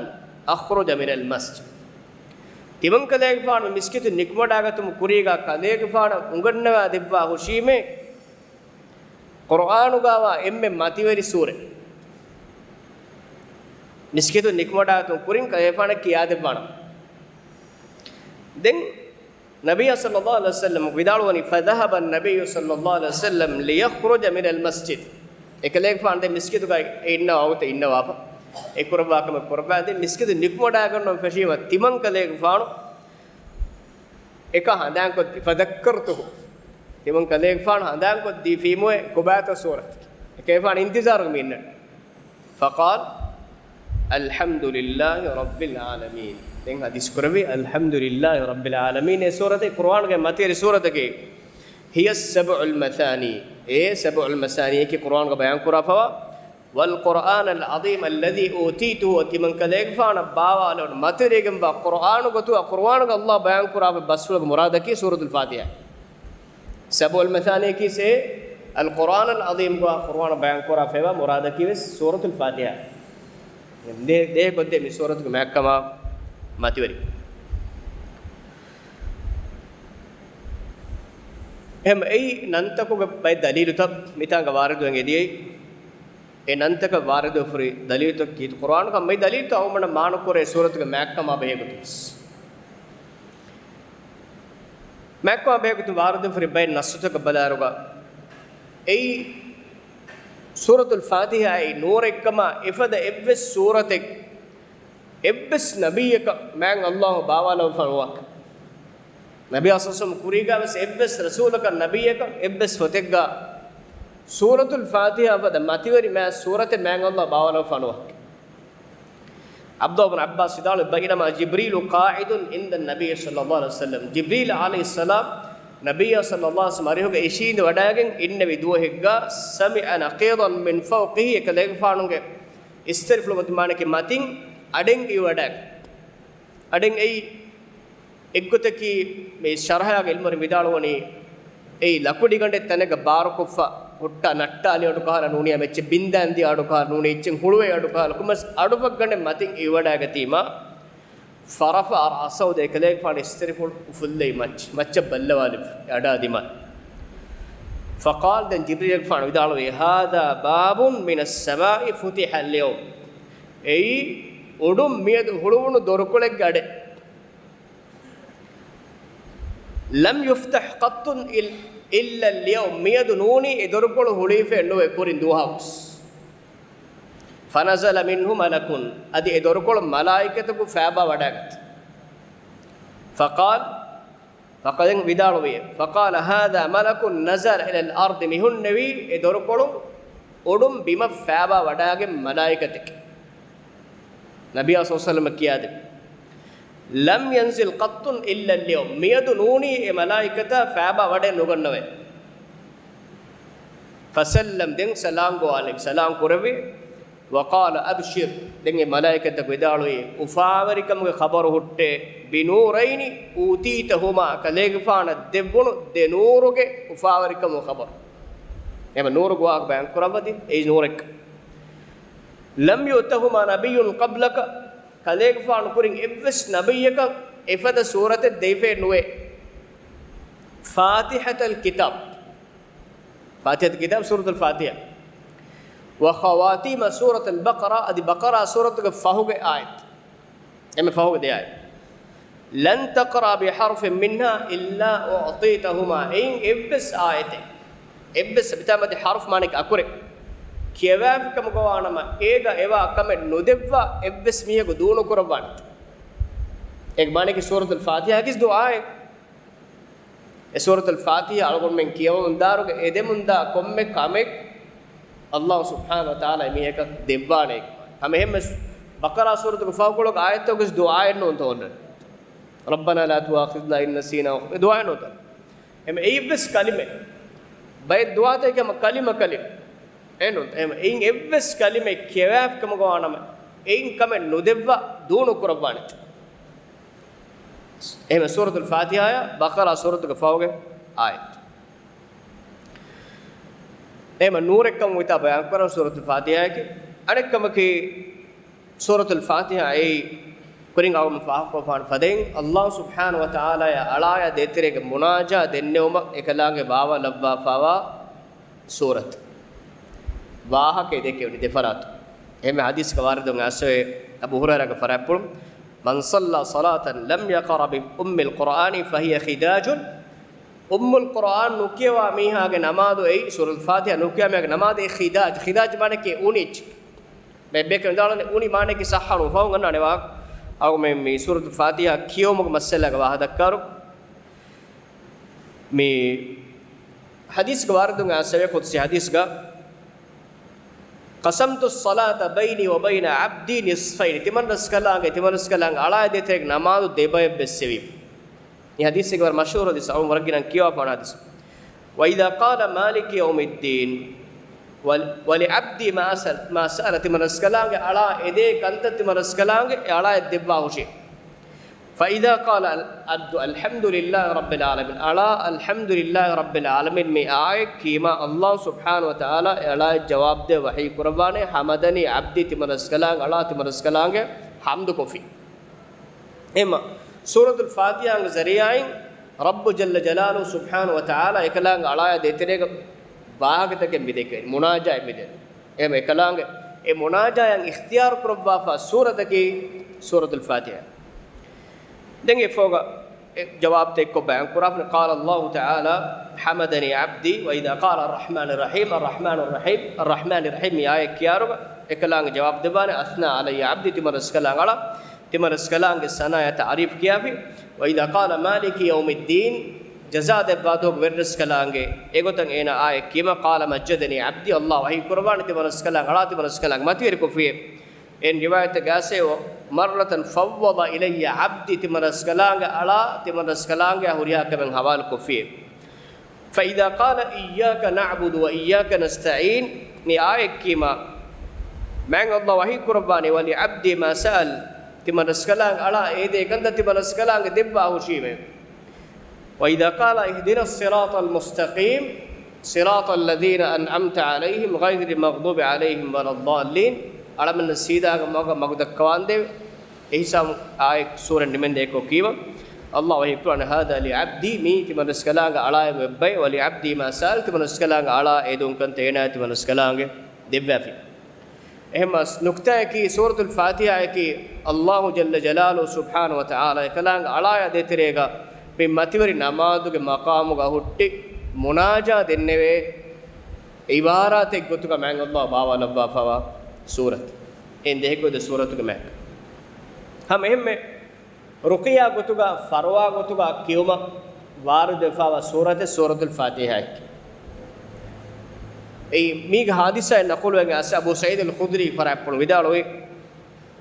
أخرج من المسجد. ތިމަންކަލޭގެފާނު މިސްކިތު ނިކުމެވަޑާގަތުމުގެ ކުރީގަ ކަލޭގެފާނަށް އުނގަންނަވާ ދެއްވާ ހުށީމޭ، ޤުރުއާނުގަވާ އެންމެ މަތިވެރި ސޫރަ. މިސްކިތު ނިކުމެވަޑާގަތުމުގެ ކުރިން ކަލޭގެފާނަށް ކިޔާދެއްވާނަމަ. ދެން ނަބިއްޔާ ޞައްލައްލާހު ޢަލައިހި ވަސައްލަމް ވިދާޅުވަނީ، فذهب النبي صلى الله عليه وسلم ليخرج من المسجد. އެކަލޭގެފާނު ދެން މިސްކިތުގައި އެ އިންނަ ވަގުތަށް އިންނަވާފަ. އެ ކުރައްވާ ކަމެއް ކުރައްވާ ދެން މިސްކިތު ނިކުމެވަޑާގަންނަވަން ފެށީމަ ތިމަންކަލޭގެފާނު އެކަ ހަނދާންކޮށްދީ، فذكرته. ތިމަންކަލޭގެފާނު ހަނދާންކޮށްދީފީމުއޭ ކޮބާތޯ ސޫރަތަކީ. އެކަލޭގެފާނު އިންތިޒާރުގަ މި އިންނަނީ. فقال، الحمد لله رب العالمين. ދެން ޙަދީޘް ކުރެއްވި، الحمد لله رب العالمين. އެ ސޫރަތެއް ޤުރުއާނުގެ މަތިވެރި ސޫރަތަކީ، هي السبع المثاني. އެ ސަބުޢުލް މަޘާނީއަކީ ޤުރުއާނުގަ ބަޔާން ކުރާފަވާ، والقرآن العظيم الذي أوتيته، ތިމަންކަލޭގެފާނަށް ބާވާލެވުނު މަތިވެރިވެގެންވާ ޤުރުއާނު ގޮތުގަ ޤުރުއާނުގަ ﷲ ބަޔާން ކުރާފަ ބަސްފުޅުގެ މުރާދަކީ ސޫރަތުލް ފާތިޙާ. ސަބުޢުލް މަޘާނީއަކީ ސޭ، އަލް ޤުރުއާނުލް ޢަޒީމްގަ ޤުރުއާނު ބަޔާން ކުރާފައިވާ މުރާދަކީވެސް ސޫރަތުލް ފާތިޙާ. ދޭ، ދޭ ގޮތްދޭ މި ސޫރަތުގެ މާތްކަމާ މަތިވެރި. އެހެން އެއީ ނަންތަކުގެ ބައެއް ދަލީލުތައް މިތާނގަ ވާރިދުވެގެން އެދިޔައީ. އެ ނަންތަކަށް ވާރިދުވެފައި ދަލީލުތައް ކީއްތަ؟ ޤުރުއާނުގަ މި ދަލީލުތައް އަޅުގަނޑަށް މާނަކުރޭ ސޫރަތުގެ މާތްކަމާ ބެހޭގޮތުން. މާތްކަމާ ބެހޭގޮތުން ވާރިދުވެފައި ބައެއް ނައްޞުތަކަށް ބަލާއިރުގަ، އެއީ ސޫރަތުލް ފާތިޙާއީ ނޫރެއްކަމާ އެފަދަ އެއްވެސް ސޫރަތެއް އެއްވެސް ނަބިއްޔަކަށް މާތް ﷲ ބާވާލައްވާފަ ނުވާ. ނަބިއްޔާ ޞައްލައްލާހު ޢަލައިހި ވަސައްލަމް ކުރީގަވެސް އެއްވެސް ރަސޫލަކަށް ނަބިއްޔަކަށް އެއްވެސް ފޮތެއްގަ ސޫރަތުލް ފާތިޙާ ފަދަ މަތިވެރި މާތް ސޫރަތެއް މާތް ﷲ ބާވާލައްވާފަ ނުވާ. ޢަބްދުﷲ ބިން ޢައްބާސް ވިދާޅުވި، بينما جبريل قاعد عند النبي صلى الله عليه وسلم، ޖިބްރީލް ޢަލައިހިއްސަލާމް ނަބިއްޔާ ޞައްލައްލާހު ޢަލައިހި ވަސައްލަމް އަރިހުގަ އިށީނދެ ވަޑައިގެން އިންނެވި ދުވަހެއްގަ، سمع نقيضا من فوقه، އެކަލޭގެފާނުގެ އިސްތެރިފުޅު މަތިން، މާނައަކީ މަތިން އަޑެއް އިވިވަޑައިގެން. އަޑެއް އެއީ އެއްގޮތަކީ މި ޝަރަޙާގެ ޢިލްމުވެރިން ވިދާޅުވަނީ، އެއީ ލަކުޑިގަނޑެއް ތަނެއްގަ ބާރުކޮށްފަ ހުއްޓާ ނައްޓާލި އަޑު ކަހަލަ ނޫނީ، އެއްޗެއް ބިންދާން ދިޔަ އަޑު ކަހަލަ ނޫނީ، އެއްޗެއް ހުޅުވޭ އަޑު ކަހަލަ، ކޮންމެސް އަޑުފަށްގަނޑެއް މަތިން އިވިވަޑައިގަތީމާ، فرفع رأسه، ދެ ކަލޭގެފާނު އިސްތެރިފުޅު އުފުއްލައި މައްޗަށް، މައްޗަށް ބައްލަވާލި އަޑާ ދިމާ. فقال، ދެން ޖިބްރީލްގެފާނު ވިދާޅުވި، هذا باب من السماء فتح اليوم، އެއީ އުޑުން މިއަދު ހުޅުވުނު ދޮރުކޮޅެއްގެ އަޑެއް. لم يفتح قط إلا اليوم، މިއަދު ނޫނީ އެ ދޮރުކޮޅު ހުޅުވިފައެއް ނުވޭ ކުރިން ދުވަހަކުވެސް. فنزل منه ملك، އަދި އެ ދޮރުކޮޅު މަލާއިކަތަކު ފައިބާ ވަޑައިގަތީ. فقال، ފަކަދެން ވިދާޅުވި، فقال هذا ملك نزل إلى الأرض، މި ހުންނެވީ އެ ދޮރުކޮޅު އުޑުން ބިމަށް ފައިބާ ވަޑައިގެން މަލާއިކަތެކޭ. ނަބިއްޔާ ޞައްލައްލާހު ޢަލައިހި ވަސައްލަމަށް ކިޔާދެއްވި. لم ينزل قط إلا اليوم، މިއަދު ނޫނީ އެ މަލާއިކަތާ ފައިބާ ވަޑައެއް ނުގަންނަވައެއް. فسلم، ދެން ސަލާން ގޮވާލެވި، ސަލާން ކުރެއްވި. وقال أبشر، ދެން އެ މަލާއިކަތަކު ވިދާޅުވީ، އުފާވެރިކަމުގެ ޚަބަރު ހުއްޓޭ، بنورين أوتيتهما، ކަލޭގެފާނަށް ދެއްވުނު ދެ ނޫރުގެ އުފާވެރިކަމުގެ ޚަބަރު. އެމަ ނޫރުގެ ވާހަކަ ބަޔާން ކުރައްވަތި، އެއީ ނޫރެއް. لم يؤتهما نبي قبلك، ކަލޭގެފާނު ކުރިން އެއްވެސް ނަބިއްޔަކަށް އެފަދަ ސޫރަތެއް ދެވިފައެއް ނުވޭ. فاتحة الكتاب، فاتحة الكتاب، ސޫރަތުލް ފާތިޙާ. وخواتيم سورة البقرة، އަދި ބަޤަރާ ސޫރަތުގެ ފަހުގެ އާޔަތް. އެންމެ ފަހުގެ ދެ އާޔަތް. لن تقرأ بحرف منها إلا أعطيتهما، އެއިން އެއްވެސް އާޔަތެއް، އެއްވެސް ބިތާމަތި ޙަރުފު މާނައަކީ އަކުރެއް، ކިޔަވާފިކަމުގަވާނަމަ، އޭގަ އެވާ ކަމެއް ނުދެއްވާ އެއްވެސް މީހަކު ދޫނުކުރައްވާނެތެ. އޭގެ މާނައަކީ ސޫރަތުލް ފާތިޙާ ކިސް ދުޢާއެއް. އެ ސޫރަތުލް ފާތިޙާ އަޅުގަނޑުމެން ކިޔަވަމުންދާއިރުގަ އެދެމުންދާ ކޮންމެ ކަމެއް ﷲ ސުބްޙާނަހޫ ވަތަޢާލާ އެމީހަކަށް ދެއްވާނެ. ހަމަ އެހެންމެ ބަޤަރާ ސޫރަތުގެ ފަހުކޮޅުގެ އާޔަތްތަކުގެސް ދުޢާއެއް ނޫންތޯ އޮންނަނީ. ربنا لا تؤاخذنا إن نسينا، އެ ދުޢާއެއް ނޫންތޯ. އެހެން އެއްވެސް ކަލިމައެއް، ބައެއް ދުޢާތަކެއް ހަމަ ކަލިމަ ކަލިމަ. އެހެން ނޫންތޯ. އެހެން އެއިން އެއްވެސް ކަލިމައެއް ކިޔަވާފިކަމުގަވާނަމަ، އެއިން ކަމެއް ނުދެއްވާ ދޫނުކުރައްވާނެތެ. އެހެން ސޫރަތުލް ފާތިޙާއާ ބަޤަރާ ސޫރަތުގެ ފަހުގެ އާޔަތް. އެހެން ނޫރެއްކަމުގަ ވިތާ ބަޔާންކުރަން ސޫރަތުލް ފާތިޙާއަކީ. އަނެއްކަމަކީ، ސޫރަތުލް ފާތިޙާ އެއީ ކުރިން އަޅުގަނޑު ފާހަގަކޮށްފާނެ ފަދައިން، ﷲ ސުބްޙާނަހޫ ވަތަޢާލާއާ އަޅާއާ ދޭތެރޭގަ މުނާޖާ ދެންނެވުމަށް އެކަލާނގެ ބާވާލައްވާފާވާ ސޫރަތު. ވާހަކައެއް ދެކެވުނީ ދެފަރާތުން. އެހެންވެ ޙަދީޘްގަ ވާރިދުވެ އައިސްފައި އަބޫ ހުރައިރާގެ ފަރާތްޕުޅުން، من صلى صلاة لم يقرأ بأم القرآن فهي خداج، އުއްމުލް ޤުރްއާން ނުކިޔަވާ މީހާގެ ނަމާދު އެއީ، ސޫރަތުލް ފާތިޙާ ނުކިޔަވާ މީހާގެ ނަމާދު އެއީ ޚިދާޖް. ޚިދާޖް މާނައަކީ އުނިއެއްޗެއް. މި ބޭކަލުން ވިދާޅުވަނީ އުނި މާނައަކީ ޞައްޙަ ނޫން. ފަހުން އަންނާނެ ވާހަކަ. އަޅުގަނޑުމެން މި ސޫރަތުލް ފާތިޙާ ކިޔެވުމުގެ މައްސަލާގެ ވާހަކަ ދައްކާއިރު، މި ޙަދީޘްގަ ވާރިދުވެ އައިސްފައި ޤުދުސީ ޙަދީޘްގަ، قسمت الصلاة بيني وبين عبدي نصفين، ތިމަންރަސްކަލާނގެ، ތިމަންރަސްކަލާނގެ އަޅާއާ ދޭތެރޭގެ ނަމާދު ދެބައެއް ވެއްސެވީ. މި ޙަދީޘެއް ވަރަށް މަޝްހޫރު ޙަދީޘް، އަޅުގަނޑު ވަރަށް ގިނަ ކިޔަވާފާނެ ޙަދީޘް. وإذا قال مالك يوم الدين، ول، ولعبدي ما سأل، ما سأل، ތިމަންރަސްކަލާނގެ އަޅާ އެދޭ ކަންތައް ތިމަންރަސްކަލާނގެ އެ އަޅާއަށް ދެއްވާ ހުށީ. فإذا قال العبد الحمد لله رب العالمين، އަޅާ الحمد لله رب العالمين މި އާޔަތް ކީމާ، ﷲ ސުބްޙާނަހޫ ވަތަޢާލާ އެ އަޅާއަށް ޖަވާބު ދޭ ވަޙީ ކުރައްވާނެ، حمدني عبدي، ތިމަންރަސްކަލާނގެ އަޅާ ތިމަންރަސްކަލާނގެ ޙަމްދު ކޮށްފި. އެހެންމަ، ސޫރަތުލް ފާތިޙާގެ ޒަރީޢާއިން ރައްބު ޖައްލަ ޖަލާލުހޫ ސުބްޙާނަހޫ ވަތަޢާލާ އެކަލާނގެ އަޅާއާ ދޭތެރޭގަ ވާހަކަތަކެއް މި ދެކެވެނީ، މުނާޖާތް މި ދެނީ. އެހެން އެކަލާނގެ އެ މުނާޖާއަށް އިޚްތިޔާރު ކުރައްވާފާ ސޫރަތަކީ ސޫރަތުލް ފާތިޙާ. ދެން އެ ފޯގަ އެ ޖަވާބުތައް އެއްކޮށް ބަޔާން ކުރާފަ، قال الله تعالى حمدني عبدي، وإذا قال الرحمن الرحيم، الرحمن الرحيم، الرحمن الرحيم މި އާޔަތް ކިޔާއިރުގަ އެކަލާނގެ ޖަވާބު ދެއްވާނެ، أثنى علي عبدي، ތިމަންރަސްކަލާނގެ އަޅާ، ތިމަންރަސްކަލާނގެ ސަނާއަތަށް ތަޢުރީފު ކިޔާފި. وإذا قال مالك يوم الدين، ޖަޒާ ދެއްވާ ދުވަހުގެ ވެރިރަސްކަލާނގެ އެގޮތަށް އޭނާ އާޔަތް ކިޔަމަ، قال مجدني عبدي، ﷲ ވަޙީ ކުރައްވާނެ ތިމަންރަސްކަލާނގެ އަޅާ، ތިމަންރަސްކަލާނގެ މަތިވެރިކޮށްފިއޭ. އެހެން ރިވާޔަތެއްގަ އައިސްފައި، مرة فوض إلي عبدي، ތިމަންރަސްކަލާނގެ އަޅާ، ތިމަންރަސްކަލާނގެއާ ހުރިހާ ކަމެއް ޙަވާލުކޮށްފިއޭ. فإذا قال إياك نعبد وإياك نستعين، މި އާޔަތް ކީމާ، މާތް ﷲ ވަޙީ ކުރައްވާނެ، ولعبدي ما سأل، ތިމަންރަސްކަލާނގެ އަޅާ އެދޭ ކަންތައް ތިމަންރަސްކަލާނގެ ދެއްވާ ހުށީމޭ. وإذا قال اهدنا الصراط المستقيم، صراط الذين أنعمت عليهم غير المغضوب عليهم ولا الضالين، އަޅަމެންނަށް ސީދާގެ މަގަށް މަގު ދައްކަވާނދޭވެ. އެހިސާބުން އާޔަތް ސޫރަ ނިމެންދެ އެއްކޮށް ކީމަ، ﷲ ވަޙީ ކުރައްވާނެ، هذا لعبدي، މީ ތިމަންރަސްކަލާނގެ އަޅާއަށް އެބައި، ولعبدي ما سأل، ތިމަންރަސްކަލާނގެ އަޅާ އެދުން ކަންތައް އޭނާ ތިމަންރަސްކަލާނގެ ދެއްވާފި. އެހެންމަ ނުކްތާއަކީ، ސޫރަތުލް ފާތިޙާއަކީ، ﷲ ޖައްލަ ޖަލާލުހޫ ސުބްޙާނަހޫ ވަތަޢާލާ އެކަލާނގެ އަޅާއާ ދޭތެރޭގަ މި މަތިވެރި ނަމާދުގެ މަޤާމުގަ ހުއްޓި މުނާޖާ ދެންނެވޭ ޢިބާރާތެއް ގޮތުގަ މާތް ﷲ ބާވާލައްވާފައިވާ ސޫރަތު. އެއިން ދެހިކުދި ސޫރަތުގެ މާތް. ހަމަ އެހެންމެ ރުޤިޔާ ގޮތުގަ، ފަރުވާ ގޮތުގަ ކިޔުމަށް ވާރިދުވެފައިވާ ސޫރަތެއް ސޫރަތުލް ފާތިޙާއެކޭ. އެއީ މީގެ ޙާދިސާއެއް ނަޤުލުވެގެން އައިސް އަބޫ ސަޢީދުލް ޚުދްރީ ފަރާތްޕުޅު ވިދާޅުވި،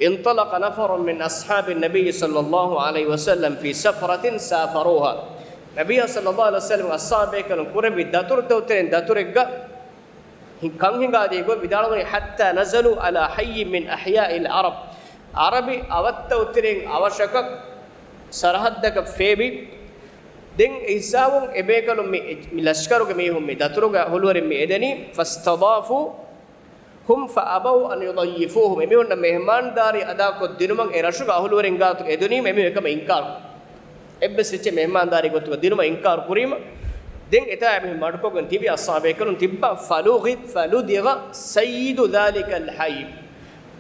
انطلق نفر من أصحاب النبي صلى الله عليه وسلم في سفرة سافروها، ނަބިއްޔާ ޞައްލައްލާހު ޢަލައިހި ވަސައްލަމް އަޞްޙާބުބޭކަލުން ކުރެއްވި ދަތުރުތަކުގެ ތެރެއިން ދަތުރެއްގަ ކަން ހިނގާދިޔަ ގޮތް ވިދާޅުވަނީ، حتى نزلوا على حي من أحياء العرب، ޢަރަބި އަވަށްތަކުގެ ތެރެއިން އަވަށަކަށް ސަރަޙައްދަކަށް ފޭބި. ދެން އެ ހިސާބުން އެބޭކަލުން މި، މި ލަޝްކަރުގެ މީހުން މި ދަތުރުގެ އަހުލުވެރިން މި އެދެނީ، فاستضافوهم فأبوا أن يضيفوهم، އެމީހުންނަށް މެހެމާންދާރީ އަދާކޮށްދިނުމަށް އެ ރަށުގެ އަހުލުވެރިން ގާތުގަ އެދުނީމަ އެމީހުން އެކަމަށް އިންކާރު. އެއްވެސް އެއްޗެއް މެހްމާންދާރީ ގޮތުގަ ދިނުމަށް އިންކާރު ކުރީމަ، ދެން އެތާ އެމީހުން މަޑުކޮށްގެން ތިބި އަޞްޙާބޭކަލުން ތިއްބާ، ފަލުގި-، ފަލުދިޣަ ސައްޔިދު ޛާލިކަލް ޙައްޔި.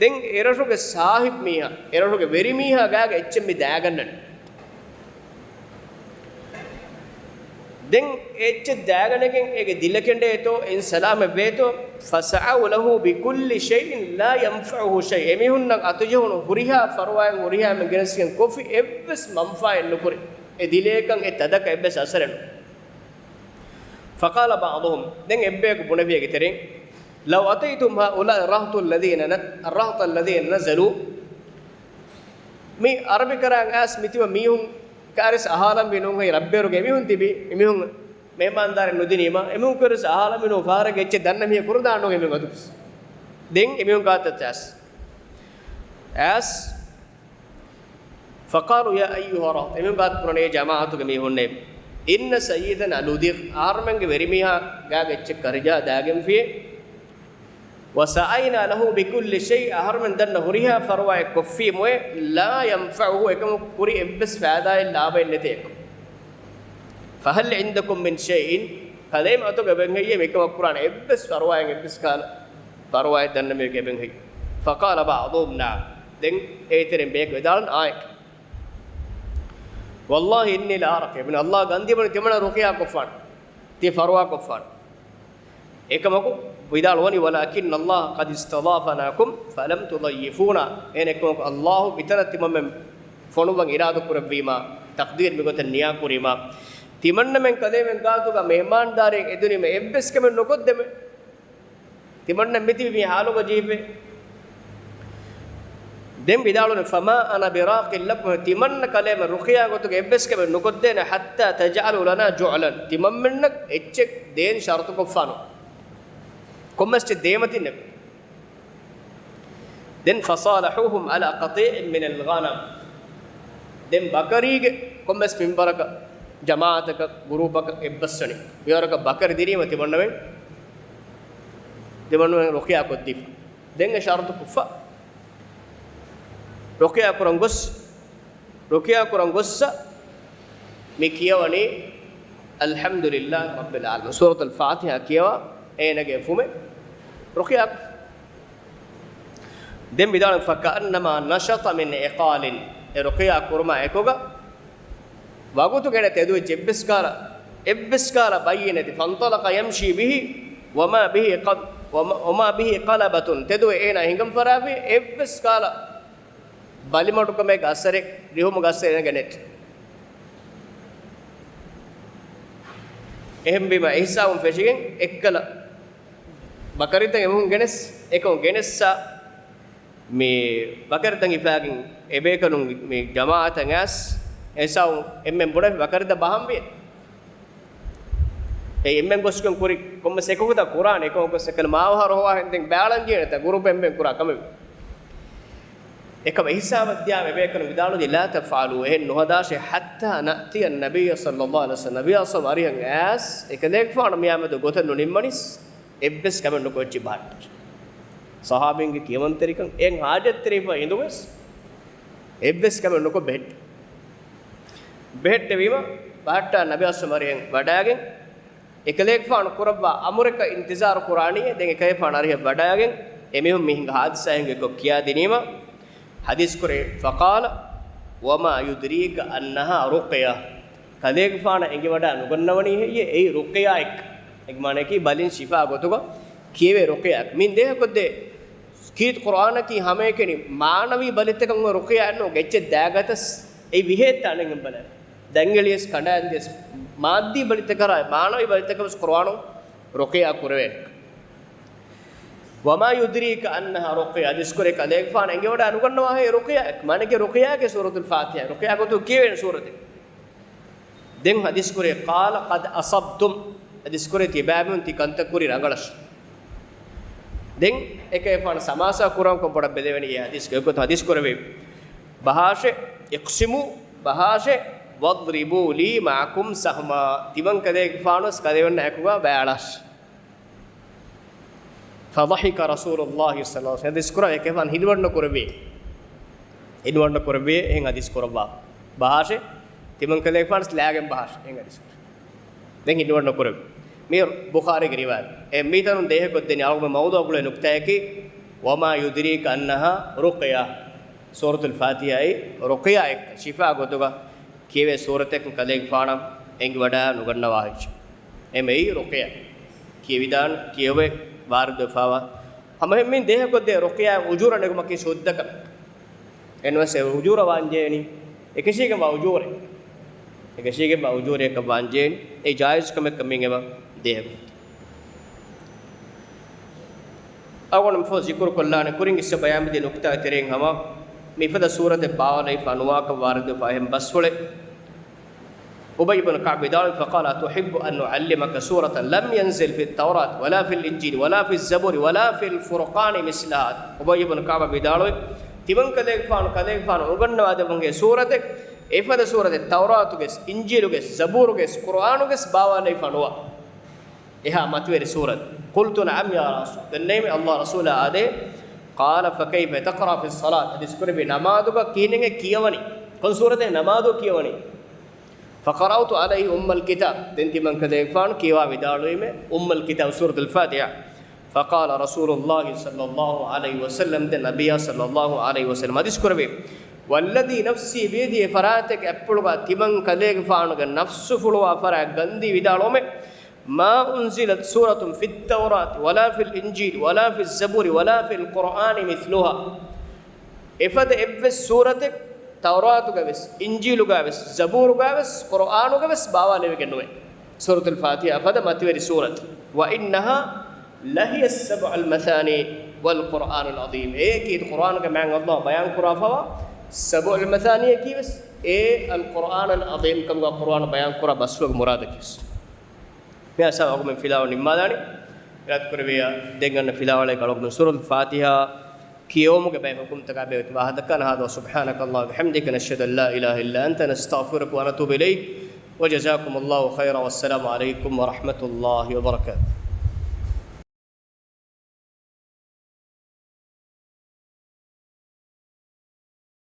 ދެން އެރަށުގެ ސާހިބް މީހާ، އެރަށުގެ ވެރިމީހާ ގާގެ އެއްޗެއް މި ދާގަންނަނީ. ދެން އެއްޗެއް ދާގަނެގެން އޭގެ ދިލަ ކެނޑޭތޯ، އިން ސަލާމަތް ވޭތޯ، ފަސަޢަވް ލަހު ބިކުއްލި ޝައިއިން ލާ ޔަންފަޢުހު ޝައި. އެމީހުންނަށް އަތުޖެހުނު ހުރިހާ ފަރުވާއެއް ހުރިހާމެން ގެނެސްގެން ކޮފި އެއްވެސް މަންފާއެއް ނުކުރި. އެ ދިލަޔަކަށް އެ ތަދަކަށް އެއްވެސް އަސަރެއް ނު. ފަޤާލަ ބަޢްޟުހުމް، ދެން އެއްބަޔަކު ބުނެފި އޭގެ ތެރެއިން، ލައު އަތައިތުމް ހައުލާއި ރަހްޠަ އައްލަޒީނަ ނަ-، ރަހްޠަ އައްލަޒީނަ ނަޒަލޫ، މި އަރަބިކަރަން އައިސް މިތިބަ މީހުން ކާރިސް އަހާލަންވީ ނޫންހައި ރައްބޭރުގެ އެމީހުން ތިބި، އެމީހުން މެހްމާންދާރެއް ނުދިނީމަ، އެމީހުން ކާރިސް އަހާލަންވީ ނޫން ފަހަރެއްގެ އެއްޗެއް ދަންނަ މީހަކު ކުރުދާން ނޫން އެމީހުން އަދު. ދެން އެމީހުން ގާތަށް އައިސް. އައިސް. ފަޤާލޫ ޔާ އައްޔުހަ ރަހްޠު، އެމީހުން ގާތު ބުނަނީ ޖަމާޢަތުގެ މީހުންނޭ. އިންނަ ސައްޔިދަނާ ލުދިޣް، އަހަރުމެންގެ ވެރިމީހާ ގާގެ އެއްޗެއް ކަރިޖާ ދާގެންފިޔޭ. ވަސަޢައިނާ ލަހޫ ބިކުއްލި ޝައި، އަހަރުމެން ދަންނަ ހުރިހާ ފަރުވާއެއް ކޮށްފީމުއޭ، ލާ ޔަންފަޢުހު، އެކަމަކު ކުރި އެއްވެސް ފައިދާއެއް ލާބައެއް ނެތޭ. ފަހަލް ޢިންދަކުމް މިން ޝައިއިން، ކަލޭމެން އަތުގަ އެބައިން ހެއްޔޭ މިކަމަކު ކުރާނެ އެއްވެސް ފަރުވާއެއް އެއްވެސް ކަހަލަ ފަރުވާއެއް ދަންނަ މީހަކު އެބައިން ހެއްޔޭ؟ ފަޤާލަ ބަޢްޟުހުމް ނަޢަމް، ދެން އޭތެރެން ބޭކަލު ވިދާޅުވި އާނ. ވައްލާހި އިންނީ ލައަރަކަ، އައިބުނި އައްލާހް ގަންދީބަނި ތިމަންނަ ރުޤިޔާ ކޮށްފާނެ، ތި ފަރުވާ ކޮށްފާނެ. އެކަމަކު ވިދާޅުވަނީ، ވަލާކިން އައްލާހް ޤަދި އިސްތަޟާފަނާކުމް ފަލަމް ތުޟައްޔިފޫނާ. އޭނަ އެކަމަކު އައްލާހު މިތަނަށް ތިމަންމެން ފޮނުއްވަން އިރާދަ ކުރެއްވީމާ، ތަޤްދީރު މިގޮތަށް ނިޔާ ކުރީމާ، ތިމަންނަމެން ކަލޭމެން ގާތުގަ މެހްމާންދާރީން އެދުނީމަ އެއްވެސް ކަމެއް ނުކޮށްދެމެ. ތިމަންނަ މިތިބި މި ހާލުގަ ޖީބެ. ދެން ވިދާޅުވަނީ، ފަމާ އަނަ ބިރާޤިން ލަކުމް، ތިމަންނަ ކަލޭމެން ރުޤިޔާ ގޮތުގަ އެއްވެސް ކަމެއް ނުކޮށްދޭނެ، ޙައްތާ ތަޖްޢަލޫ ލަނާ ޖުޢުލަން، ތިމަންމެންނަށް އެއްޗެއް ދޭން ޝަރުޠުކޮށްފާނު. ކޮންމެސް އެއްޗެއް ދޭމަތިންނެވެ. ދެން ފަޞާލަޙޫހުމް ޢަލާ ޤަޠީޢިން މިނަލް ޣަނަމް. ދެން ބަކަރީގެ ކޮންމެސް މިންވަރަކަށް ޖަމާޢަތަކަށް ގުރޫޕަކަށް އެއްބަސްވަނީ. މިވަރަކަށް ބަކަރި ދިނީމަ ތިމަންނަމެން، ތިމަންނަމެން ރުޤިޔާ ކޮށްދީފަ. ދެން އެ ޝަރުޠު ކޮށްފަ. ރުޤިޔާ ކުރަން ގޮސް، ރުޤިޔާ ކުރަން ގޮއްސަ މި ކިޔަވަނީ، އަލްޙަމްދުލިއްލާހި ރައްބިލް ޢާލަމީން. ސޫރަތުލް ފާތިޙާ ކިޔަވާ، އޭނަގެ ފުމެއް ރުޤިޔާ ކޮށް. ދެން ވިދާޅުވި، ފަކައަންނަމާ ނަޝަޠަ މިން އިޤާލިން. އެ ރުޤިޔާ ކުރުމާ އެކުގަ ވަގުތު ގެނެ ތެދުވެއްޖެ އެއްވެސް ކާލަ، އެއްވެސް ކާލަ ބައްޔެއް ނެތި. ފަންޠަލަޤަ ޔަމްޝީ ބިހި ވަމާ ބިހި ޤަ-، ވަމާ، ވަމާ ބިހި ޤަލަބަތުން. ތެދުވެ އޭނާ ހިނގަން ފަރާފި އެއްވެސް ކާލަ ބަލިމަޑުކަމެއްގެ އަސަރެއް، ރިހުމުގެ އަސަރެއް އޭނަގެ ނެތި. އެހެންވީމަ އެހިސާބުން ފެށިގެން އެއްކަލަ ބަކަރިތައް އެމީހުން ގެނެސް، އެކަމު ގެނެއްސާ މި ބަކަރިތައް ހިފާގެން އެބޭކަލުން މި ޖަމާޢަތަށް އައިސް އެހިސާބުން އެންމެން ބުނެފި ބަކަރިތައް ބަހަންވި. އެ އެންމެން ގޮސްގެން ކުރި ކޮންމެސް އެކަކުތައް ކުރާނެ، އެކަމަކު އެކަލަ މާވަހަރު ހޮވާ ހެންދެން ބައިޅަން ޖެހޭނެތާ ގުރޫޕް އެންމެން ކުރާ ކަމެއް. އެކަމަ އެހިސާބަށް ދިޔާ އެބޭކަލުން ވިދާޅުވީ، ލާ ތަފްޢަލޫ، އެހެން ނުހަދާށޭ، ޙައްތާ ނައްތިޔަ ނަބިއްޔަ ޞައްލައްލާހު ޢަލައިހި ވަސައްލަމް، ނަބިއްޔާ ޞައްލައްލާހު ޢަލައިހި ވަސައްލަމް އަރިހަށް އައިސް އެކަލޭގެފާނު މިއާމެދު ގޮތެއް ނުނިންމަނީސް އެއްވެސް ކަމެއް ނުކޮށްޗި ބަހައްޓަށް. ޞަޙާބީންގެ ކިޔަމަންތެރިކަން އެއް ޙާޖަތްތެރިފަ އިނދުވެސް އެއްވެސް ކަމެއް ނުކޮށް ބެހެއްޓި. ބެހެއްޓެވީމަ ބަހައްޓާ ނަބިއްޔާ ޞައްލައްލާހު ޢަލައިހި ވަސައްލަމް އަރިހަށް ވަޑާގެން އެކަލޭގެފާނު ކުރައްވާ އަމުރަކަށް އިންތިޒާރު ކުރާނީ. ދެން އެކަލޭގެފާނު އަރިހަށް ވަޑާގެން އެމީހުން މި ހިނގާ ހާދިސާ ހިނގު އެއްކޮށް ކިޔާދިނީމަ ޙަދީޘް ކުރޭ، ފަޤާލަ، ވަމާ ޔުދްރީކަ އަންނަހާ ރުޤްޔަ. ކަލޭގެފާނަށް އެނގިވަޑާ ނުގަންނަވަނީ ހެއްޔޭ އެއީ ރުޤްޔާއެއް؟ އެގެ މާނައަކީ ބަލިން ޝިފާ ގޮތުގަ ކިޔެވޭ ރުޤްޔާއެއް. މިން ދޭހަކޮށްދޭ ކީރިތި ޤުރްއާނަކީ ހަމައެކަނި މާނަވީ ބަލިތަކަށް ރުޤްޔާއެއް ނޫން، އެއްޗެއް ދާގަތަސް އެ ވިހޭތާނެ އެނގެން ބަލާ. ދަނގެޅިޔަސް ކަނޑާންދިޔަސް މާއްދީ ބަލިތަކަށް މާނަވީ ބަލިތަކަށް ވެސް ޤުރްއާނު ރުޤްޔާ ކުރެވޭނެ. ވަމާ ޔުދްރީކަ އަންނަހާ ރުޤްޔަ. ޙަދީޘް ކުރޭ ކަލޭގެފާނަށް އެނގިވަޑާ ނުގަންނަވާހޭ ރުޤްޔާއެއް. މާނައަކީ ރުޤްޔާއަކީ ސޫރަތުލް ފާތިޙާ. ރުޤްޔާ ގޮތުގަ ކިޔެވޭނެ ސޫރަތެއް. ދެން ޙަދީޘް ކުރޭ، ޤާލަ ޤަދް އަޞަބްތުމް. ޙަދީޘް ކުރޭ ތިބާމީހުން ތި ކަންތައް ކުރީ ރަނގަޅަށް. ދެން އެކަލޭގެފާނު ސަމާސާ ކުރަން ކޮން ބޮޑަށް ބެލެވެނީ އެ ޙަދީޘްގެ ގޮތުން ޙަދީޘް ކުރެވޭ. ބަހާށޭ، އިޤްސިމޫ، ބަހާށޭ، ވަޟްރިބޫ ލީ މަޢަކުމް ސަހްމާ. ތިމަން ކަލޭގެފާނު ވެސް ކަލޭމެންނާ އެކުގަ ބައިޅާށޭ. ފަޟަޙިކަ ރަސޫލުﷲ ޞައްލަﷲު ޢަލައިހި ވަސައްލަމް. ޙަދީޘް ކުރާ އެކަލޭގެފާނު ހިނިވަންނަ ކުރެއްވި. ހިނިވަންނަ ކުރެއްވި، އެހެން ޙަދީޘް ކުރައްވާ. ބަހާށޭ، ތިމަންކަލޭގެފާނަސް ލާގެން ބަހާށޭ އެނގަނީ ސޫރަ. ދެން ހިންނަވަން ނުކުރެވި. މި ބުޚާރީގެ ރިވާޔަތް. އެ މިތަނުން ދޭހަކޮށްދެނީ އަޅުގަނޑު މައުޟޫޢަކު ނުކްތާއަކީ، وما يدريك أنها رقية. ސޫރަތުލް ފާތިޙާއީ ރުޤިޔާއެއް، ޝިފާ ގޮތުގަ ކިޔެވޭ ސޫރަތެއް ކަލޭގެފާނަށް އެނގިވަޑާ ނުގަންނަވާ ހެއްޗެއް. އެމެއީ ރުޤިޔާ ކިޔެވިދާނެ، ކިޔެވޭ ވާރިދުވެފާވާ. ހަމަ އެހެންމީން ދޭހަކޮށްދޭ ރުޤިޔާ އުޖޫރަ ނެގުމަކީ ޝުއްދަކަމެއް. އެންވެސް އެ އުޖޫރަ ވާންޖެހޭނީ އެކަށީގެންވާ އުޖޫރައެއް. އެކަށީގެންވާ އުޖޫރައަކަށް ވާންޖެހޭނީ. އެ ޖާއިޒުކަމެއްކަމީ އެބަ ދޭހަކޮށް. އަޅުގަނޑު މިފަހު ޒިކުރު ކޮށްލާނެ ކުރިން އިސް ބަޔާންވެދިޔަ ނުކްތާގެ ތެރެއިން ހަމަ މިފަދަ ސޫރަތެއް ބާވާލައިފާ ނުވާކަން ވާރިދުވެފާ އެހެން ބަސްފުޅެއް. އުބައްޔު ބިން ކަޢްބު ވިދާޅުވި، فقال أتحب أن أعلمك سورة لم ينزل في التوراة ولا في الإنجيل ولا في الزبور ولا في الفرقان مثلها؟ އުބައްޔު ބިން ކަޢްބަށް ވިދާޅުވި، ތިމަން ކަލޭގެފާނު، ކަލޭގެފާނު އުނގަންނަވާދެއްވަންހޭ ސޫރަތެއް، އެފަދަ ސޫރަތެއް ތައުރާތުގެސް، އިންޖީލުގެސް، ޒަބޫރުގެސް، ޤުރްއާނުގެސް ބާވާލައިފާ ނުވާ. އެހާ މަތިވެރި ސޫރަތް. قلت نعم يا رسول، ދެންނެވި ﷲ ރަސޫލާ އާދޭ. قال فكيف تقرأ في الصلاة؟ އަދިސްކުރެއްވި ނަމާދުގަ ކިހިނެއް ކިޔަވަނީ؟ ކޮން ސޫރަތެއް ނަމާދު ކިޔަވަނީ؟ فقرأت عليه أم الكتاب، ދެން ތިމަންކަލޭގެފާނު ކިޔަވާ ވިދާޅުވީމެ އުއްމުލް ކިތާބް ސޫރަތުލް ފާތިޙާ. فقال رسول الله صلى الله عليه وسلم، ދެން ނަބިއްޔާ ޞައްލައްލާހު ޢަލައިހި ވަސައްލަމް އަދިސްކުރެއްވި، والذي نفسي بيده، އެ ފަރާތެއްގެ އަތްޕުޅުގަ ތިމަންކަލޭގެފާނުގެ ނަފްސު ފުޅުވާ ފަރާތް ގަންދީ ވިދާޅުވުމެ، ما أنزلت سورة في التوراة ولا في الإنجيل ولا في الزبور ولا في القرآن مثلها. އެފަދަ އެއްވެސް ސޫރަތެއް ތައުރާތުގަވެސް، އިންޖީލުގަވެސް، ޒަބޫރުގަވެސް، ޤުރްއާނުގަވެސް ބާވާލެވިގެން ނުވޭ. ސޫރަތުލް ފާތިޙާ ފަދަ މަތިވެރި ސޫރަތެއް. وإنها لهي السبع المثاني والقرآن العظيم. އެއީ ޤުރްއާނުގެ މާތް ﷲ ބަޔާން ކުރާފަވާ ސަބުޢުލް މަޘާނީއަކީ ވެސް އެ އަލްޤުރްއާނުލް ޢަޒީމް ކަމުގަ ޤުރްއާނު ބަޔާން ކުރާ ބަސްފުޅުގެ މުރާދަކީ ވެސް. މި ހިސާބަށް އަޅުގަނޑުމެން ފިލާވަޅު ނިންމާލާނީ. އިރާދަކުރެއްވިއްޔާ ދެން އަންނަ ފިލާވަޅަކީ އަޅުގަނޑުމެން ސޫރަތުލް ފާތިޙާ ކިޔެވުމުގެ ބައެއް ޙުކުމްތަކާ ބެހޭ ވާހަކަ ދައްކާނެ. هذا وسبحانك اللهم وبحمدك، نشهد أن لا إله إلا أنت، نستغفرك ونتوب إليك، وجزاكم الله خيرا، والسلام عليكم ورحمة الله وبركاته.